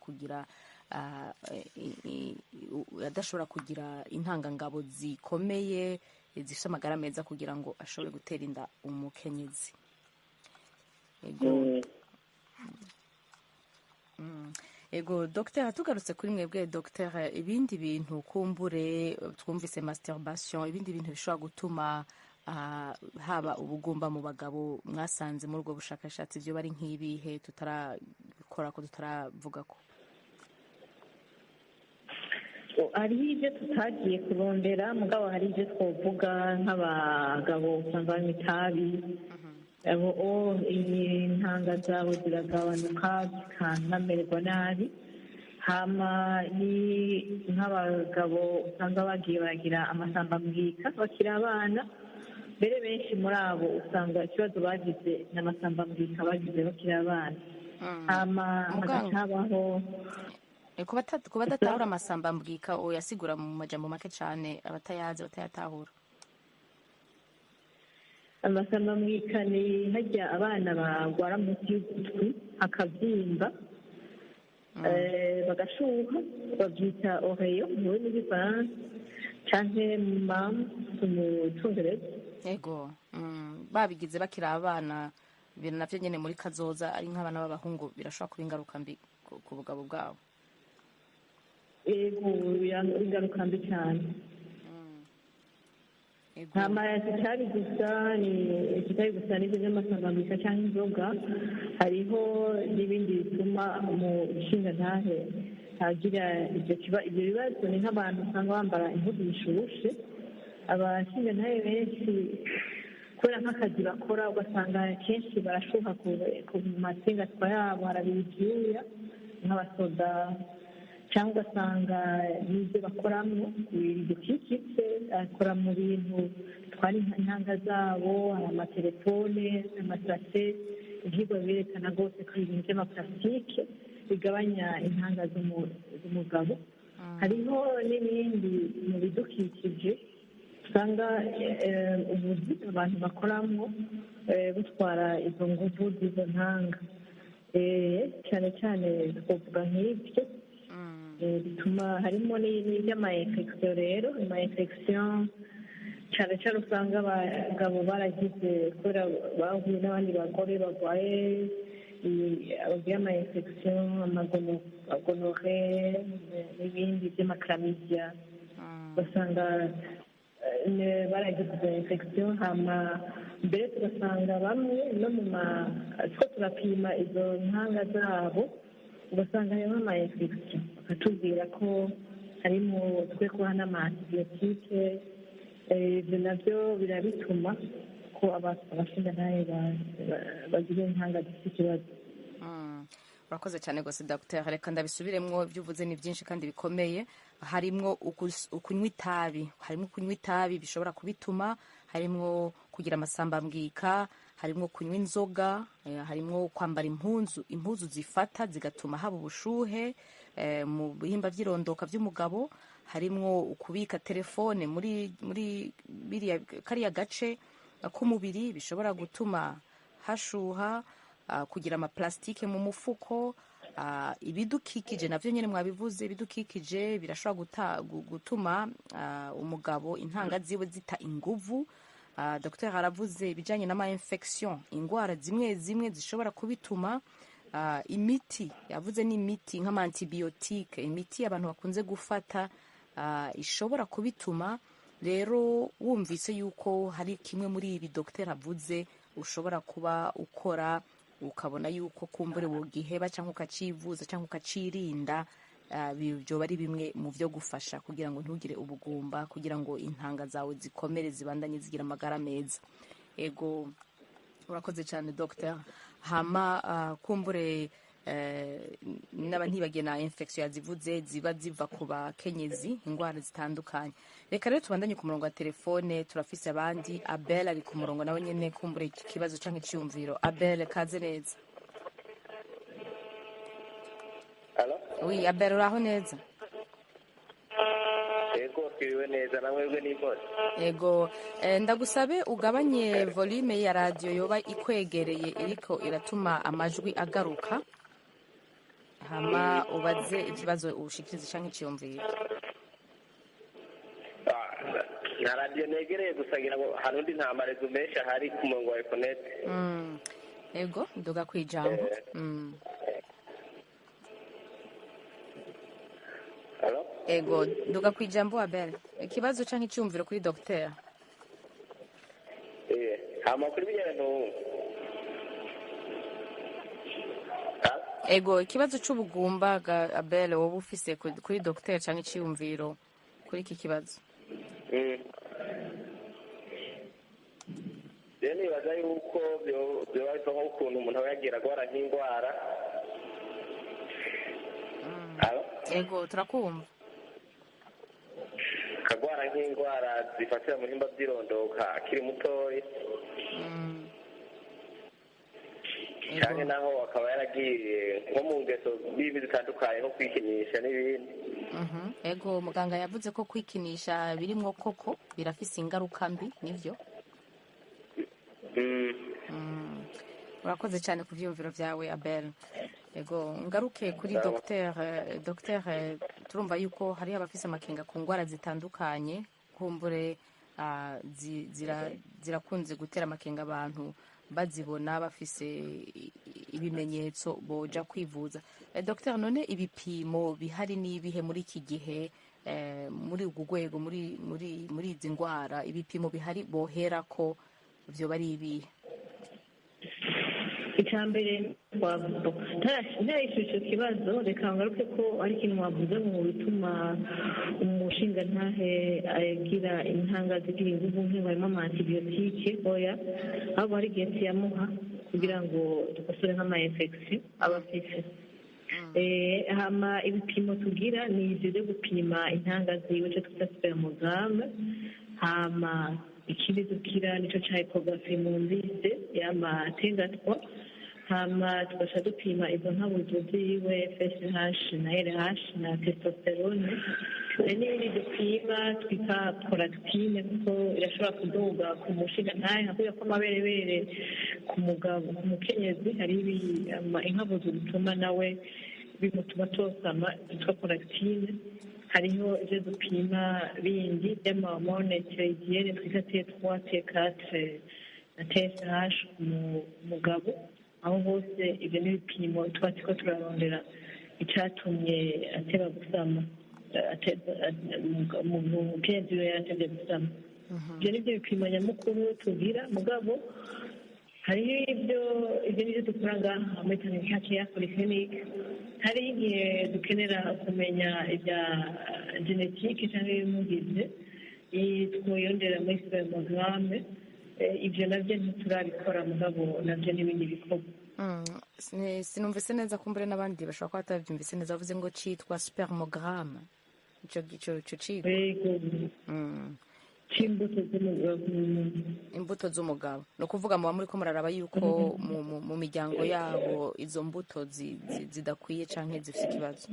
kugira intangangabo zikomeye zifite amagara meza kugira ngo ashobore gutera inda umukenyezi. Ego. Ego Dr, tugarutse kuri mwebwe Dr, ibindi bintu kumbure twumvise masturbation, ibindi bintu bishobora gutuma haba ubugumba mu bagabo mwasanze muri ubwo bushakashatsi byo bari nk'ibihe tutarakora ko tutaravuga ko? Hariho ibyo tutagiye kurondera, mugabo hari ibyo twavuga nk'abagabo usanga banywa itabi, abo intanga zabo ziragabanuka zikanamererwa nabi. Hama ni nk'abagabo usanga bagiye baragira amasambambwika bakiri abana, Mbere benshi muri abo usanga ikibazo bagize n'amasambambwika bagize bakiri abana. Hama hagacabaho Ku badatahura amasambambwika, oyasigura mu majambo make cane, abatayazi batayatahura. Amasambambwika ni hajya abana bagwara munsi y'ugutwi hakabyimba, bagashuha, babyita oreillon mu rurimi rw'igifaransa canke mumps mu congereza. Ego, babigize bakiri abana, ibintu navyo nyene muri kazoza ari nk'abana b'abahungu birashobora kuba ingaruka mbi ku bugabo bwabo. Ego, ingaruka mbi cyane. Hama kitari gusa n'ibyo by'amasambambika cyangwa inzoga, hariho n'ibindi bituma mu nshingantahe hagira ibyo bibazo. Ni nk'abantu usanga bambara impuzu zishushe, abashingantahe benshi, kubera nk'akazi bakora, ugasanga kenshi barashuha ku masengatwa yabo, harabira ibyuya, nk'abasoda, cyangwa ugasanga n'ibyo bakoramo bidukikitse, akora mu bintu bitwara intanga zabo. Hari amatelefone, amasase. Ibyigwa birerekana rwose ko ibintu by'amaparasitike bigabanya intanga z'umugabo. Hariho n'ibindi mu bidukikije usanga ubuzi abantu bakoramo butwara izo nguvu z'izo ntanga. Cyane cyane twavuga nk'ibyo bituma harimo n'iby'ama infection. Rero ama infection cyane cyane usanga abagabo baragize kubera bahuye n'abandi bagore barwaye, bagira ama infection, ama gonorrhée n'ibindi by'ama chlamydia, ugasanga baragize izo infection. Hama mbere tugasanga bamwe no mu ma two turapima izo ntanga zabo, ugasanga harimo ama infection, bakatubwira ko harimo twe kubaha n'ama antibiotique. Ibyo nabyo birabituma ko abashingantahe bagira intanga zifite ikibazo. Urakoze cyane rwose, dogiteri. Reka ndabisubiremwo, ibyo uvuze ni byinshi kandi bikomeye. Harimwo ukunywa itabi, harimo kunywa itabi bishobora kubituma, harimwo kugira amasambambwika, harimwo kunywa inzoga, harimwo kwambara impuzu zifata zigatuma haba ubushuhe mu bihimba by'irondoka by'umugabo, harimwo kubika telefone muri biriya kariya gace k'umubiri bishobora gutuma hashuha, kugira amaplastike mu mufuko, ibidukikije navyo nyene mwabivuze, ibidukikije birashobora gutuma umugabo intanga ziwe zita inguvu. Dr aravuze ibijanye n'ama infection, ingwara zimwe zimwe zishobora kubituma, imiti yavuze n'imiti nk'ama antibiotique, imiti abantu bakunze gufata ishobora kubituma. Rero wumvise yuko hari kimwe muri ibi dr avuze ushobora kuba ukora, ukabona yuko kumbure wogiheba cyangwa ukacivuza cyangwa ukacirinda, byoba ari bimwe mu byo gufasha kugira ngo ntugire ubugumba, kugira ngo intanga zawe zikomere, zibandanye zigira amagara meza. Ego, urakoze cyane, dr. Hama kumbure n'aba ntibagiye na infection yazivuze ziba ziva ku bakenyezi, indwara zitandukanye. Reka rero tubandanye ku murongo wa telefone, turafise abandi. Abel ari ku murongo nawe nyene, kumbure iki kibazo canke iciyumviro. Abel, kaze neza. Oui, Abel, uraho neza? Ego, twiriwe neza, namwebwe n'imbozi? Ego, ndagusabe ugabanye volume ya radio yoba ikwegereye iriko iratuma amajwi agaruka, hama ubaze ikibazo ushikirize canke iciyumviro. Nta radiyo negereye, gusa ngira ngo hari undi, nta marezo menshi ahari ku murongo wa ekonete. Ego, nduga kwijambo. Ego, nduga kwijambo, Abel, ikibazo canke iciyumviro kuri docteur. Hama kuri bijyanye n'ubu Ego, ikibazo c'ubugumba ga Abel wowe ufise kuri docteur canke iciyumviro kuri iki kibazo. Rero nibaza yuko byoba biva nk'ukuntu umuntu aba yagira agwara nk'indwara. Ego, turakumva. Akagwara nk'indwara zifatira mu bihimba by'irondoka akiri mutoya, cyane naho akaba yaragiye nko mu ngeso mbi zitandukanye, nko kwikinisha n'ibindi. Ego, muganga yavuze ko kwikinisha birimwo koko birafise ingaruka mbi, nivyo? Urakoze cyane ku vyiyumviro vyawe, Abel. Ego, ngaruke kuri docteur. Docteur, turumva yuko hari abafise amakenga ku ngwara zitandukanye, kumbure zirakunze gutera amakenga abantu bazibona bafise ibimenyetso boja kwivuza. Docteur, none ibipimo bihari n'ibihe muri iki gihe, muri ugu rwego, muri izi ngwara, ibipimo bihari bohera ko vyoba ari ibihe? Icya mbere, ntarayishyura icyo kibazo, reka ngaruke ko ari ikintu wavuze mu bituma umushingantahe agira intanga zigira ingufu nke, harimo ama antibiyotike. Oya, ahubwo hari igihe tuyamuha kugira ngo dukosore nk'ama infection aba afise. Hama ibipimo tugira ni ibyo byo gupima intanga ziwe, icyo twita spermogramme. Hama ikindi dukira nico ca échographie mwumvise y'amatengatwa. Hama tugaca dupima izo nkabuzo ziwe, FSH na LH na testosterone. Hari n'ibindi dupima twita prolactine, kuko irashobora kuduga ku mushingantahe nka kubera ko amaberebere ku mugabo, ku mukenyezi hari inkabuzo bituma nawe bimutuma tosama, byitwa prolactine. Hariho ibyo dupima bindi by'ama hormone thyroïdienne twita T3, T4 na TSH ku mugabo. Aho hose ibyo ni ibipimo tuba turiko turarondera icatumye ateba gusama, umukenyezi we yaratevye gusama. Ibyo ni byo bipimo nyamukuru tugira. Mugabo hariho ibyo nibyo dukora ngaha muri Tanganyika Care Polyclinic. Hariho igihe dukenera kumenya ibya génétique cyangwa ibimugize, twiyondera muri spermogramme. Ibyo nabyo ntiturabikora, mugabo nabyo n'ibindi bikorwa. Sinumvise neza, kumbure n'abandi bashobora kuba batabyumvise neza. Bavuze ngo citwa spermogramme, ico cigwa? C'imbuto z'umugabo. Imbuto z'umugabo, ni ukuvuga muba muriko muraraba yuko mu miryango yabo izo mbuto zidakwiye canke zifise ikibazo?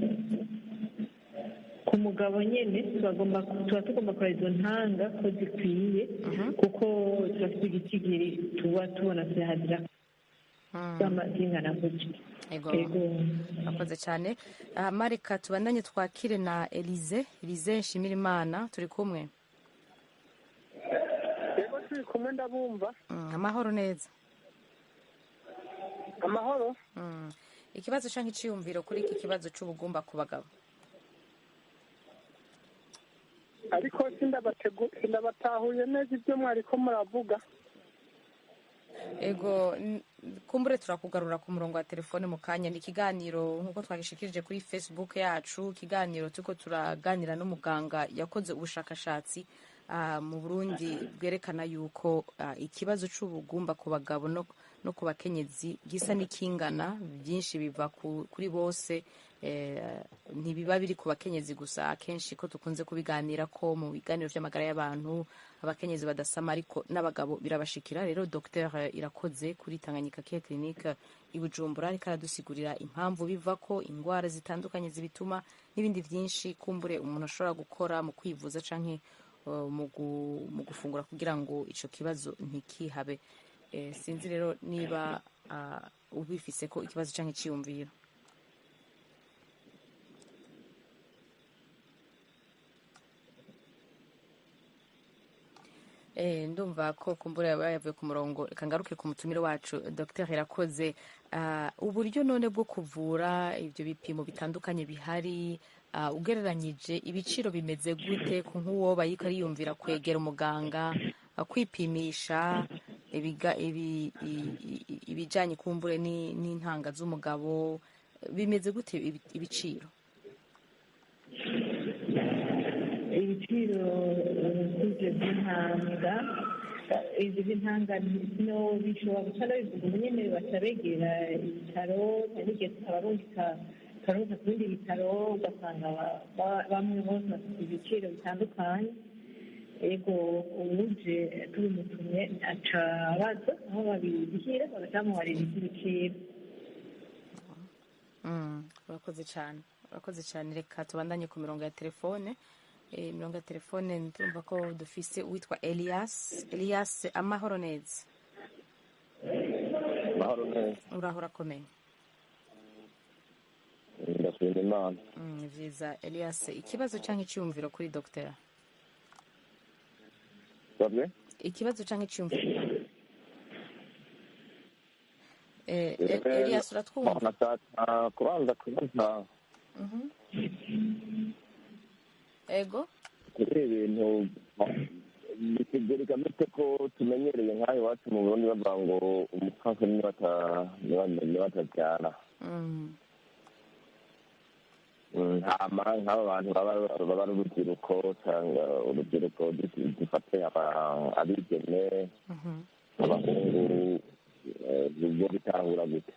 Ku mugabo nyene tuba tugomba kureba izo ntanga ko zikwiye, kuko turafite igitigiri tuba tubona zihadira zingana gutya. Ego, akoze cyane. Marika, tubandanye twakire na Elize. Elize Nshimirimana, turi kumwe? Yego, turi kumwe, ndabumva. Amahoro neza? Amahoro. Ikibazo canke iciyumviro kuri iki kibazo c'ubugumba ku bagabo? Ariko sindabatahuye neza ibyo mwariko muravuga. Ego, kumbure turakugarura ku murongo wa telefone mu kanya. Ni ikiganiro nk'uko twagishikirije kuri Facebook yacu, ikiganiro turiko turaganira n'umuganga yakoze ubushakashatsi mu Burundi bwerekana yuko ikibazo c'ubugumba ku bagabo no ku bakenyezi gisa n'ikingana. Byinshi biva kuri bose, ntibiba biri ku bakenyezi gusa. Akenshi ko tukunze kubiganira ko mu biganiro vy'amagara y'abantu abakenyezi badasama, ariko n'abagabo birabashikira. Rero Dr Irakoze kuri Tanganyika Care Clinic i Bujumbura ariko aradusigurira impamvu bivako, ingwara zitandukanye zibituma n'ibindi vyinshi kumbure umuntu ashobora gukora mu kwivuza canke mu gufungura kugira ngo ico kibazo ntikihabe. Sinzi rero niba ubifise ko ikibazo canke iciyumviro. Ndumva ko kumbura yaba yavuye ku murongo. Reka ngaruke ku mutumire wacu, Dr Irakoze. Uburyo none bwo kuvura, ibyo bipimo bitandukanye bihari, ugereranyije ibiciro bimeze gute ku nk'uwo bayiko ariyumvira kwegera umuganga, kwipimisha ibijanye kumbure n'intanga z'umugabo, bimeze gute ibiciro? Ibiciro by'ibyo by'intanga, izi z'intanga no bishobora guca nabivuga ubu nyene, baca begera ibitaro, n'igihe abarungika Turabuze ku bindi bitaro, ugasanga bamwe bose bafite ibiciro bitandukanye. Ego, uwuje tubimutumye aca abaza aho babirihira, bagaca bamuharira iby'ibiciro. Urakoze cyane, urakoze cyane. Reka tubandanye ku mirongo ya telefone. Imirongo ya telefone, ndumva ko dufise uwitwa Elias. Elias, amahoro neza? Amahoro neza. Uraho, urakomeye? Ndashima Imana. Ni vyiza. Elias, ikibazo canke iciyumviro kuri dogiteri? Sabwe? Ikibazo canke iciyumviro. Elias, uratwumva? Nashaka kubanza kubaza Ego. Kuri ibintu bitegurika mute, ko tumenyereye nk'aho iwacu mu Burundi bavuga ngo umupfasoni niwe atabyara. Hama nk'aba bantu baba ari urubyiruko, cyangwa urubyiruko dufate abigeme, abahungu, bo bitahura gute?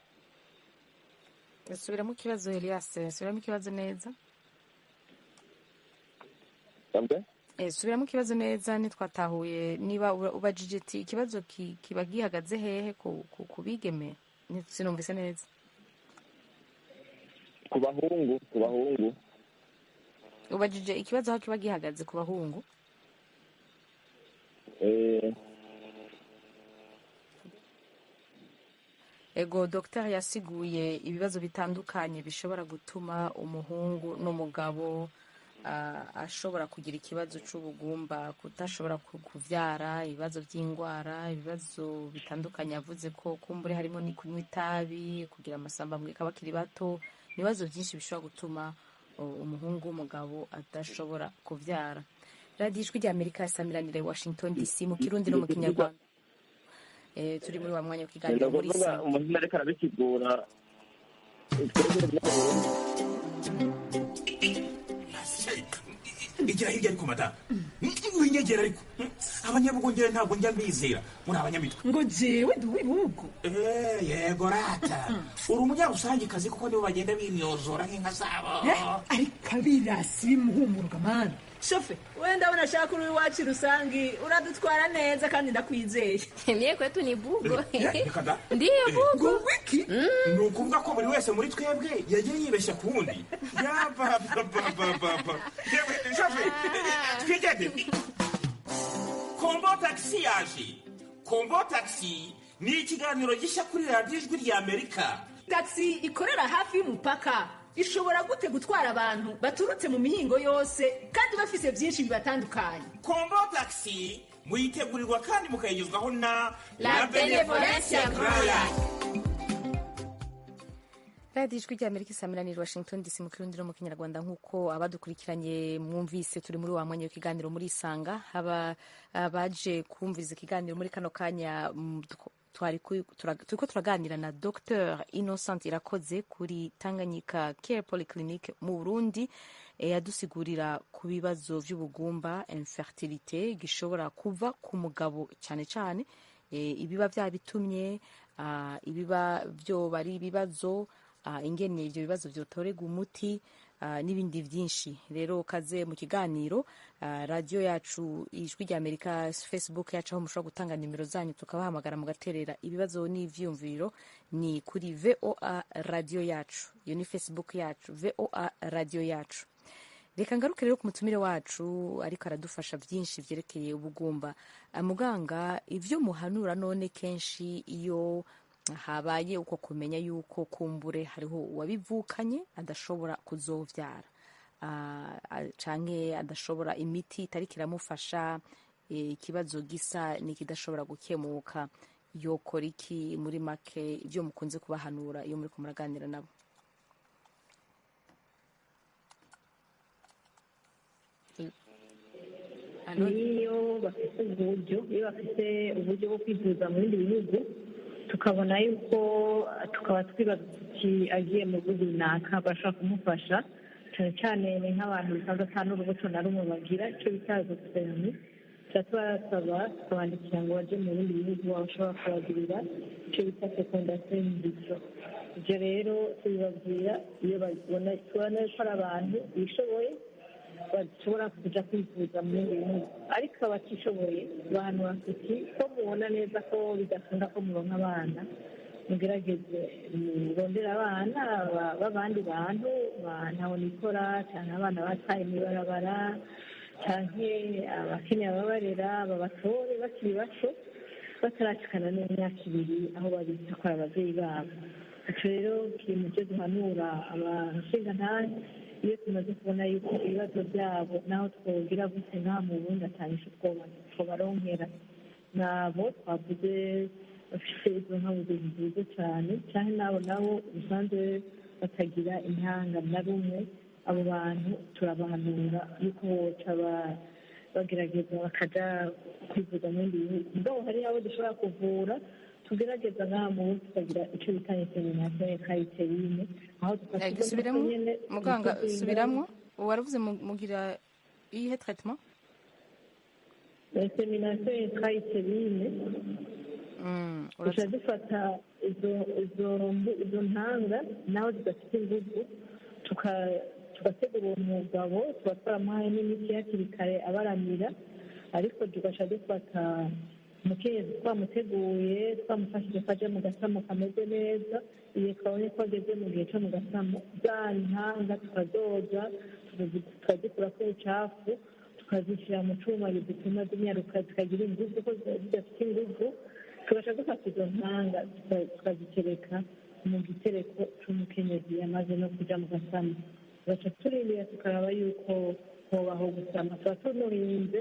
Subiramo ikibazo, Elias, subiramo ikibazo neza. Sabwe? Subiramo ikibazo neza, ntitwatahuye. Niba ubajije ati ikibazo kiba gihagaze hehe ku bigeme, sinumvise neza. Ku bahungu, ku bahungu. Ubajije ikibazo aho kiba gihagaze ku bahungu? Eh. Ego, Dr yasiguye ibibazo bitandukanye bishobora gutuma umuhungu n'umugabo ashobora kugira ikibazo c'ubugumba, kudashobora kuvyara, ibibazo by'indwara, ibibazo bitandukanye. Yavuze ko kumbure harimo ni kunywa itabi, kugira amasamba bakiri bato. Ibibazo byinshi bishobora gutuma umuhungu w'umugabo adashobora kuvyara. Radiyo Ijwi rya Amerika isamiranira i Washington DC mu Kirundi no mu Kinyarwanda. Turi muri wa mwanya w'ikiganiro muri Ndakuvuga Sanga. Umuntu ariko arabisigura, twebwe mu Igira hirya ariko madamu, winyegera ariko. Abanyabugongera ntabwo njya mbizera muri abanyamitwe. Ngo jewe ndi uw'ibihugu? Yego rata, uri umunyarusangikazi, kuko nibo bagenda bimyozora nk'inka zabo. Ariko abirasi bimuhumuruka mana, shofe, wenda ndabona ashaka uri iwacu rusangi uradutwara neza kandi ndakwizeye. Mie kwetu ni bugo. Reka da. Ndiyo, bugo. Wiki ni ukuvuga ko buri wese muri twebwe yagiye yibeshya ku wundi. Yabababababa, shofe, twigende. Kombo Tagisi yaje. Kombo Tagisi ni ikiganiro gishya kuri Radiyo Ijwi rya Amerika. Tagisi ikorera hafi y'umupaka ishobora gute gutwara abantu baturutse mu mihingo yose kandi bafise byinshi bibatandukanye? Kombo Tagisi muyitegurirwa kandi mukayigezwaho na La Benevolencia Royal. Radiyo Ijwi rya Amerika isamiranira Washington DC mu Kirundi no mu Kinyarwanda. Nk'uko abadukurikiranye mwumvise, turi muri wa mwanya w'ikiganiro muri Isanga. Haba abaje kumviriza ikiganiro muri kano kanya, turiko turaganira na Dr Innocent Irakoze kuri Tanganyika Care Polyclinic mu Burundi. Yadusigurira ku bibazo vy'ubugumba, infertilité, gishobora kuva ku mugabo cyane cyane, ibiba byabitumye, ibiba byoba ari ibibazo, ingene ivyo bibazo vyotorerwa umuti, n'ibindi byinshi. Rero kaze mu kiganiro. Radiyo yacu Ijwi rya Amerika, Facebook yacu, aho mushobora gutanga nimero zanyu tukabahamagara mugaterera ibibazo n'ivyiyumviro, ni kuri VOA Radiyo Yacu. Iyo ni Facebook yacu, VOA Radiyo Yacu. Reka ngaruke rero ku mutumire wacu, ariko aradufasha byinshi byerekeye ubugumba. Muganga, ibyo muhanura none kenshi iyo habaye uko kumenya yuko kumbure hariho uwabivukanye adashobora kuzovyara, canke adashobora, imiti itariko iramufasha, ikibazo gisa n'ikidashobora gukemuka, yokora iki? Muri make, ibyo mukunze kubahanura iyo muriko muraganira nabo? Niyo bafite uburyo, iyo bafite uburyo bwo kwivuza mu bindi bihugu, tukabona yuko, tukaba twibaza tuti agiye mu bihugu runaka bashobora kumufasha, cyane cyane ni nk'abantu bisanzwe ata n'urubuto na rumwe bagira, icyo bita azoospermie. Tuba tubasaba, tukabandikira ngo baje mu bindi bihugu bashobora kubagirira icyo bita fécondation in vitro. Ibyo rero tubibabwira iyo babibona, tubona ko ari abantu bishoboye, bashobora kuja kwivuza mu bindi bihugu. Ariko abatishoboye, bahanura tuti: "Ko mubona neza ko bidakunda ko muronka abana, mugerageze murondere abana b'abandi bantu ntahonikora, cyane abana bataye mw'ibarabara, canke abakeneye ababarera, babatore bakiri bato, batarashikana n'imyaka 2, aho babita ko ari abavyeyi babo." Ico rero kiri mu byo duhanura abashingantahe iyo tumaze kubona yuko ibibazo byabo, naho twogira gute ngaha mu Burundi, atanyishu twobaronkera. Nabo twavuze bafite izo nkabuzo ziduze cyane, cyane n'abo nabo usanzwe batagira intanga na rumwe, abo bantu turabahanura yuko boca bagerageza bakaja kwivuza mu bindi bihugu. Mugabo hari abo dushobora kuvura, tugerageza ngaha mu Burundi, tukagira icyo bita insémination intra-utérine, aho dufata izo mbuto Subiramo. nyene. Muganga, tuzinga. Subiramwo, waravuze mugira iyihe traitement? Insémination intra-utérine. Duca dufata izo ntanga, naho zidafite inguvu, tugategura uwo mugabo, tuba twaramuhaye n'imiti hakiri kare abaramira, ariko tugaca dufata umukenyezi twamuteguye, twamufashije ko aja mu gasamo kameze neza. Igihe twabonye ko ageze mu gihe co mu gasamo, za ntanga tukazoza, tukazikurako ubucafu, tukazishyira mu cuma zituma zinyaruka, zikagira inguvu, ko ziba zidafite inguvu. Tugaca dufata izo ntanga, tukazitereka mu gitereko c'umukenyezi yamaze no kuja mu gasamo, tugaca turindira, tukaraba yuko hobaho gusama. Tuba tumurinze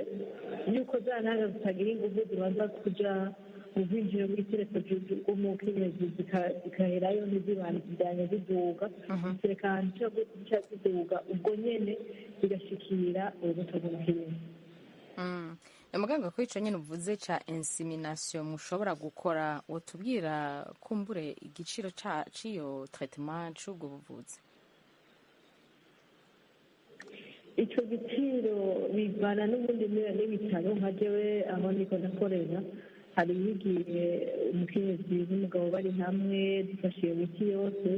yuko za ntanga zitagira inguvu zibanza kuja mu bwinjiro bw'itereko bw'umukenyezi, zikaherayo, ntizibandanye ziduga. Zitereka ahantu zica ziduga ubwo nyene, zigashikira urubuto rw'umukenyezi. Muganga, ko ico nyene uvuze ca insémination mushobora gukora, wotubwira kumbure igiciro c'iyo traitement, c'ubwo buvuzi? Ico giciro bivana n'ubundi n'ibitaro. Nka jewe aho ndiko ndakorera, hari igihe umukenyezi n'umugabo bari hamwe, dufashe iyo miti yose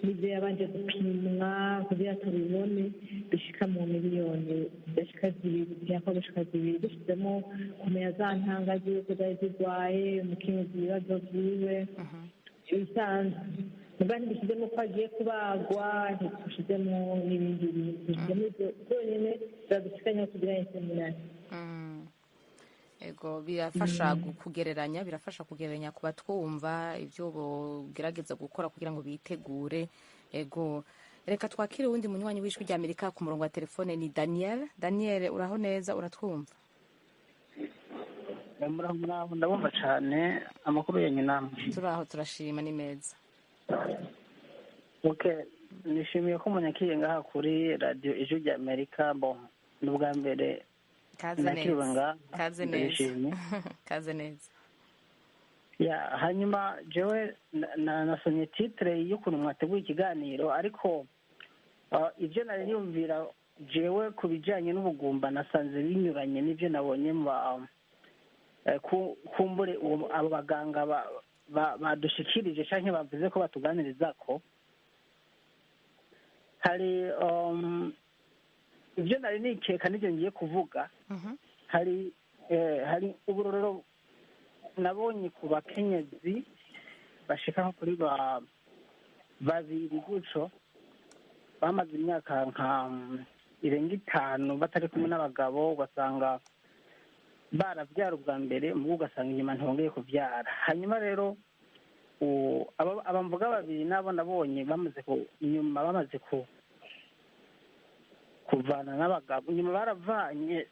n'ibyo yabanje gupimwa kugira tubibone, bishika mu miliyoni zidashika 2, zihakwa gushika 2, dushizemo kumenya za ntanga ziwe ko zari zirwaye, umukenyezi ibibazo vyiwe ibisanzwe. Muga ntibishizemo ko agiye kubagwa, ntitushizemo n'ibindi bintu, dushizemo ivyo byonyene biradushikanya kugira insémination. Ego, birafasha kugereranya, birafasha kugereranya ku batwumva ibyo bogerageza gukora kugira ngo bitegure. Ego, reka twakire uwundi munywanyi w'Ijwi rya Amerika ku murongo wa telefone, ni Daniel. Daniel, uraho neza? Uratwumva? Muraho, muraho, ndabumva cyane. Amakuru yanyu namwe? Turaho, turashima, ni meza. Okay, nishimiye ko munyakiye ngaha kuri Radiyo Ijwi rya Amerika. Bon, ni ubwa mbere Kaze nakiriwe neza. ngaha. Kaze neza. Ndabishimye. Kaze neza. Ya, hanyuma jewe nasomye titre y'ukuntu mwateguye ikiganiro, ariko ibyo nari niyumvira jewe ku bijyanye n'ubugumba nasanze binyuranye n'ibyo nabonye mu kumbure abo baganga badushikirije canke bavuze ko batuganiriza ko hari ibyo nari nikeka n'ibyo ngiye kuvuga. Hari uburorero nabonye ku bakenyezi bashika nko kuri babiri gutyo, bamaze imyaka nka irenga 5 batari kumwe n'abagabo, ugasanga barabyara ubwa mbere, mugo ugasanga inyuma ntibongeye kubyara. Hanyuma rero aba mvuga babiri nabo nabonye bamaze inyuma bamaze kuvana n'abagabo, inyuma baravanye.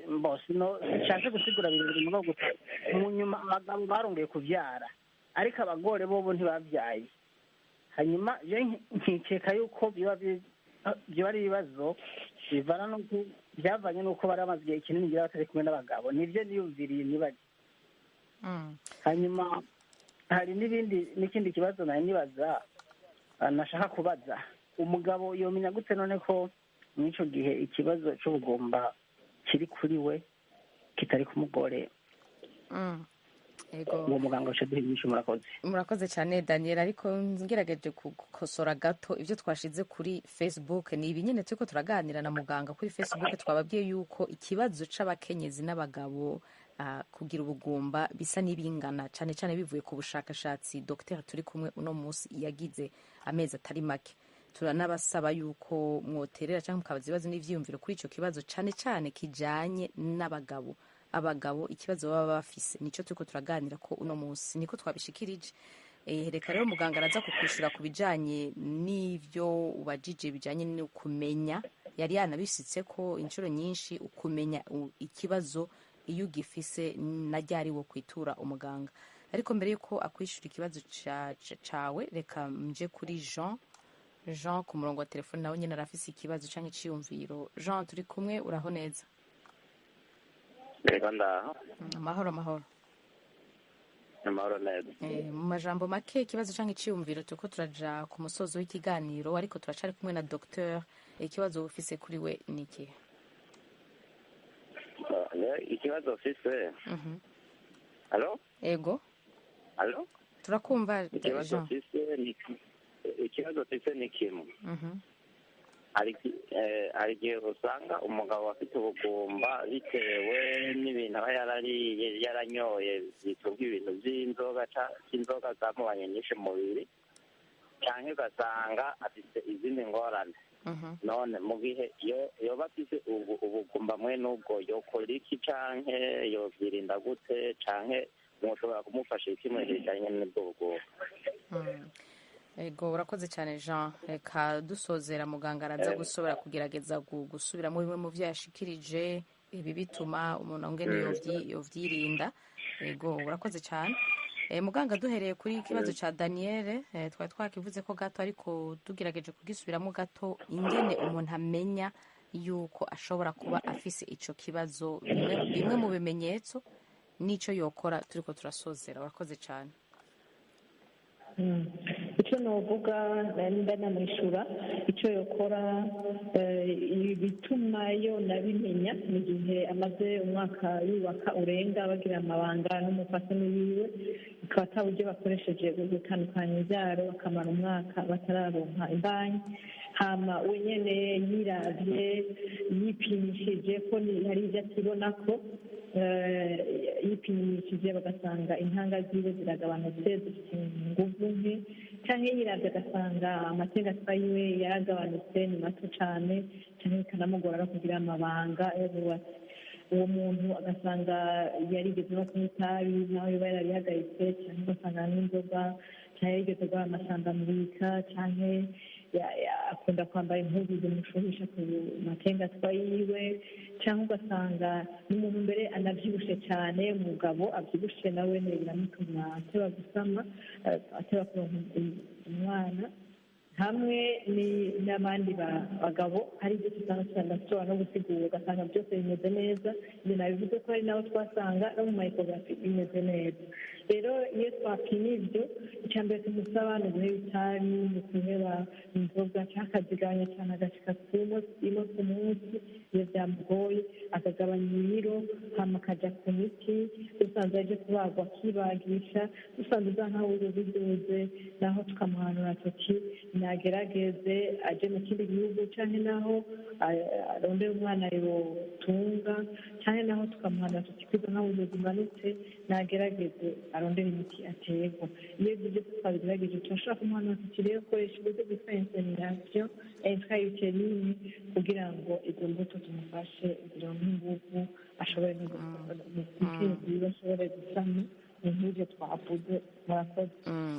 Mbo sino nshatse gusigura birebire, mugabo gusa mu nyuma abagabo barongeye kubyara, ariko abagore bobo ntibabyaye. Hanyuma je nkikeka yuko biba ari ibibazo bivana n'uko byavanye n'uko bari bamaze igihe kinini ngira batari kumwe n'abagabo. Nibyo niyumviriye nibajye. Hanyuma hari n'ibindi, n'ikindi kibazo nari nibaza, nashaka kubaza: umugabo yomenya gute none ko muri ico gihe ikibazo c'ubugumba kiri kuri we? kitari ku mugore. Ego. Uwo muganga aca duha inyishu. Murakoze. Murakoze cyane, Daniel. Ariko ngerageje gukosora gato ibyo twashize kuri Facebook, ni ibi nyine turiko turaganira na muganga. Kuri Facebook twababwiye yuko ikibazo c'abakenyezi n'abagabo kugira ubugumba bisa n'ibingana, cyane cyane bivuye ku bushakashatsi Dr turi kumwe uno munsi yagize amezi atari make. Turanabasaba yuko mwoterera cyangwa mukabaza ibibazo n'ivyiyumviro kuri ico kibazo, cyane cyane kijanye n'abagabo. Abagabo ikibazo baba bafise nico turiko turaganira ko uno munsi, niko twabishikirije. Reka rero muganga araza kukwishura ku bijanye n'ivyo ubajije bijanye no kumenya. Yari yanabishitse ko inshuro nyinshi ukumenya ikibazo iyo ugifise na ryari wo kwitura umuganga. Ariko mbere yuko akwishura ikibazo cawe, reka nje kuri Jean. Jean ku murongo wa telefone nawe nyine arafise ikibazo canke iciyumviro. Jean, turi kumwe, uraho neza? Reka ndaho. Amahoro, amahoro. Amahoro neza. Mu majambo make, ikibazo canke iciyumviro. Turiko turaja ku musozo w'ikiganiro, ariko turacari kumwe na docteur. Ikibazo ufise kuri we ni ikihe? Ikibazo ufise. Alo? Ego. Alo? Turakumva. Ikibazo Jean. ufise ni ikibazo ufise ni kimwe. Hari igihe usanga umugabo afite ubugumba bitewe n'ibintu aba yarariye, yaranyoye, bitubwa ibintu by'inzoga, cy'inzoga zamubanye nyinshi mu mubiri, cyangwa ugasanga afite izindi ngorane. None mu gihe yoba afite ubugumba mwe n'ubwo, yokora iki canke yovyirinda gute, canke mushobora kumufasha iki mu gihe bijanye n'ubwo bugumba? Ego, urakoze cyane, Jean. Reka dusozera, muganga araza gusobora kugerageza gusubiramo bimwe mu byo yashikirije, ibi bituma umuntu ngene yovyirinda. Ego, urakoze cyane. Muganga, duhereye kuri ikibazo ca Daniel, twari twakivuze ko gato, ariko tugerageje kugisubiramo gato, ingene umuntu amenya yuko ashobora kuba afise ico kibazo, bimwe mu bimenyetso n'ico yokora, turiko turasozera. Urakoze cyane. Icyo novuga, ndanamwishura icyo yokora, bituma yo nabimenya mu gihe amaze umwaka yubaka urenga bagira amabanga n'umupfasoni wiwe, bikaba ata buryo bakoresheje bwo gutandukanya imbyaro, bakamara umwaka batararonka imbanyi, hama we nyene yiravye, yipimishije ko hari ibyo akibona ko yipimishije bagasanga intanga ziwe ziragabanutse, zifite inguvu nke, canke yiravye agasanga amatengatwa yiwe yaragabanutse, ni mato cane, canke bikanamugora no kugira amabanga yarubatse. Uwo muntu agasanga yarigeze no kunywa itabi, naho yoba yararihagaritse, canke ugasanga n'inzoga, canke yarigeze guhara amasambamurika, canke akunda kwambara impuzu zimushuhisha ku matengatwa yiwe, cyangwa ugasanga n'umuntu mbere anavyibushe cyane. Umugabo avyibushe nawe biramutuma ateba gusama, ateba kuronka umwana. Hamwe n'abandi bagabo hari ibyo usanga tudashobora no gusigura, ugasanga byose bimeze neza. Ibyo nabivuze ko hari n'abo twasanga no mu ma ecography bimeze neza. Rero iyo twapima ibyo, icya mbere tumusaba ni uguheba itabi, ni ukuheba inzoga, cyangwa akazigabanya cyane, agashika ku imwe ku munsi iyo byamugoye, akagabanya ibiro, hama akaja ku miti. Dusanze aje kubagwa akibagisha, dusanze za nkawe biduze, naho tukamuhanura tuti nagerageze aje mu kindi gihugu, canke naho arondere umwana yotunga, canke naho tukamuhanura tuti kwiza nkawe zimanutse, nagerageze arondere imiti aterwa. Iyo ibyo byose twabigerageje, turashobora kumuhanura tuti rero koresha uburyo bwitwa insemination intrauterine kugira ngo izo mbuto tumufashe zironke inguvu, ashobore no umukenyezi wiwe ashobore gusama. Ni nk'ibyo twavuze. Murakoze.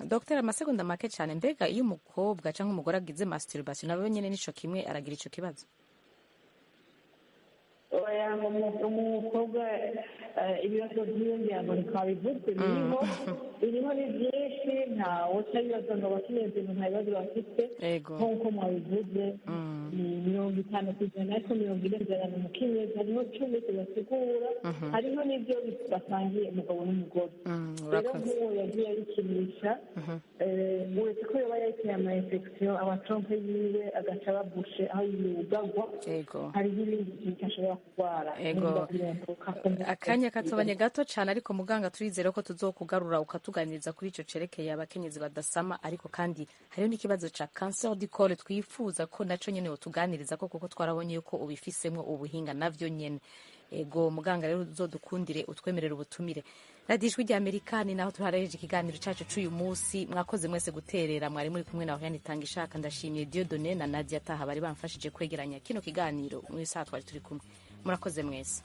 Dr, amasegonda make cyane. Mbega iyo umukobwa cyangwa umugore agize masturbation, nawe nyene nico kimwe, aragira ico kibazo? Oya, umukobwa ibibazo byiwe ngira ngo ntitwabivuze, biriho, biriho ni byinshi. Kenshi ntawe utabibaza ngo abakenyezi nta bibazo bafite, nk'uko mwabivuze ni 50%, ariko 40% ni umukenyezi, hariho 10 tubasigura, hariho n'ibyo basangiye umugabo n'umugore. Rero nk'uwo yagiye ayikinisha, uretse ko yoba yayiteye ama infection amatrompe yiwe agaca babushe aho yugagwa, hariho ibindi bintu ashobora kurwara. Akanya katubanye gato cyane, ariko muganga turizere ko tuzokugarura ukatuganiriza kuri ico cerekeye abakenyezi badasama. Ariko kandi hariho n'ikibazo ca cancer du col twifuza ko naco nyene wotuganiriza ko, kuko twarabonye yuko ubifisemwo ubuhinga navyo nyene. Ego muganga, rero uzodukundire utwemerere ubutumire. Radiyo Ijwi rya Amerika, ni naho tuharejeje ikiganiro cacu c'uyu munsi. Mwakoze mwese guterera. Mwari muri kumwe na Oriane Itanga Ishaka. Ndashimiye Dieudonné na Nadia Taha bari bamfashije kwegeranya kino kiganiro mu isaha twari turi kumwe. Murakoze mwese.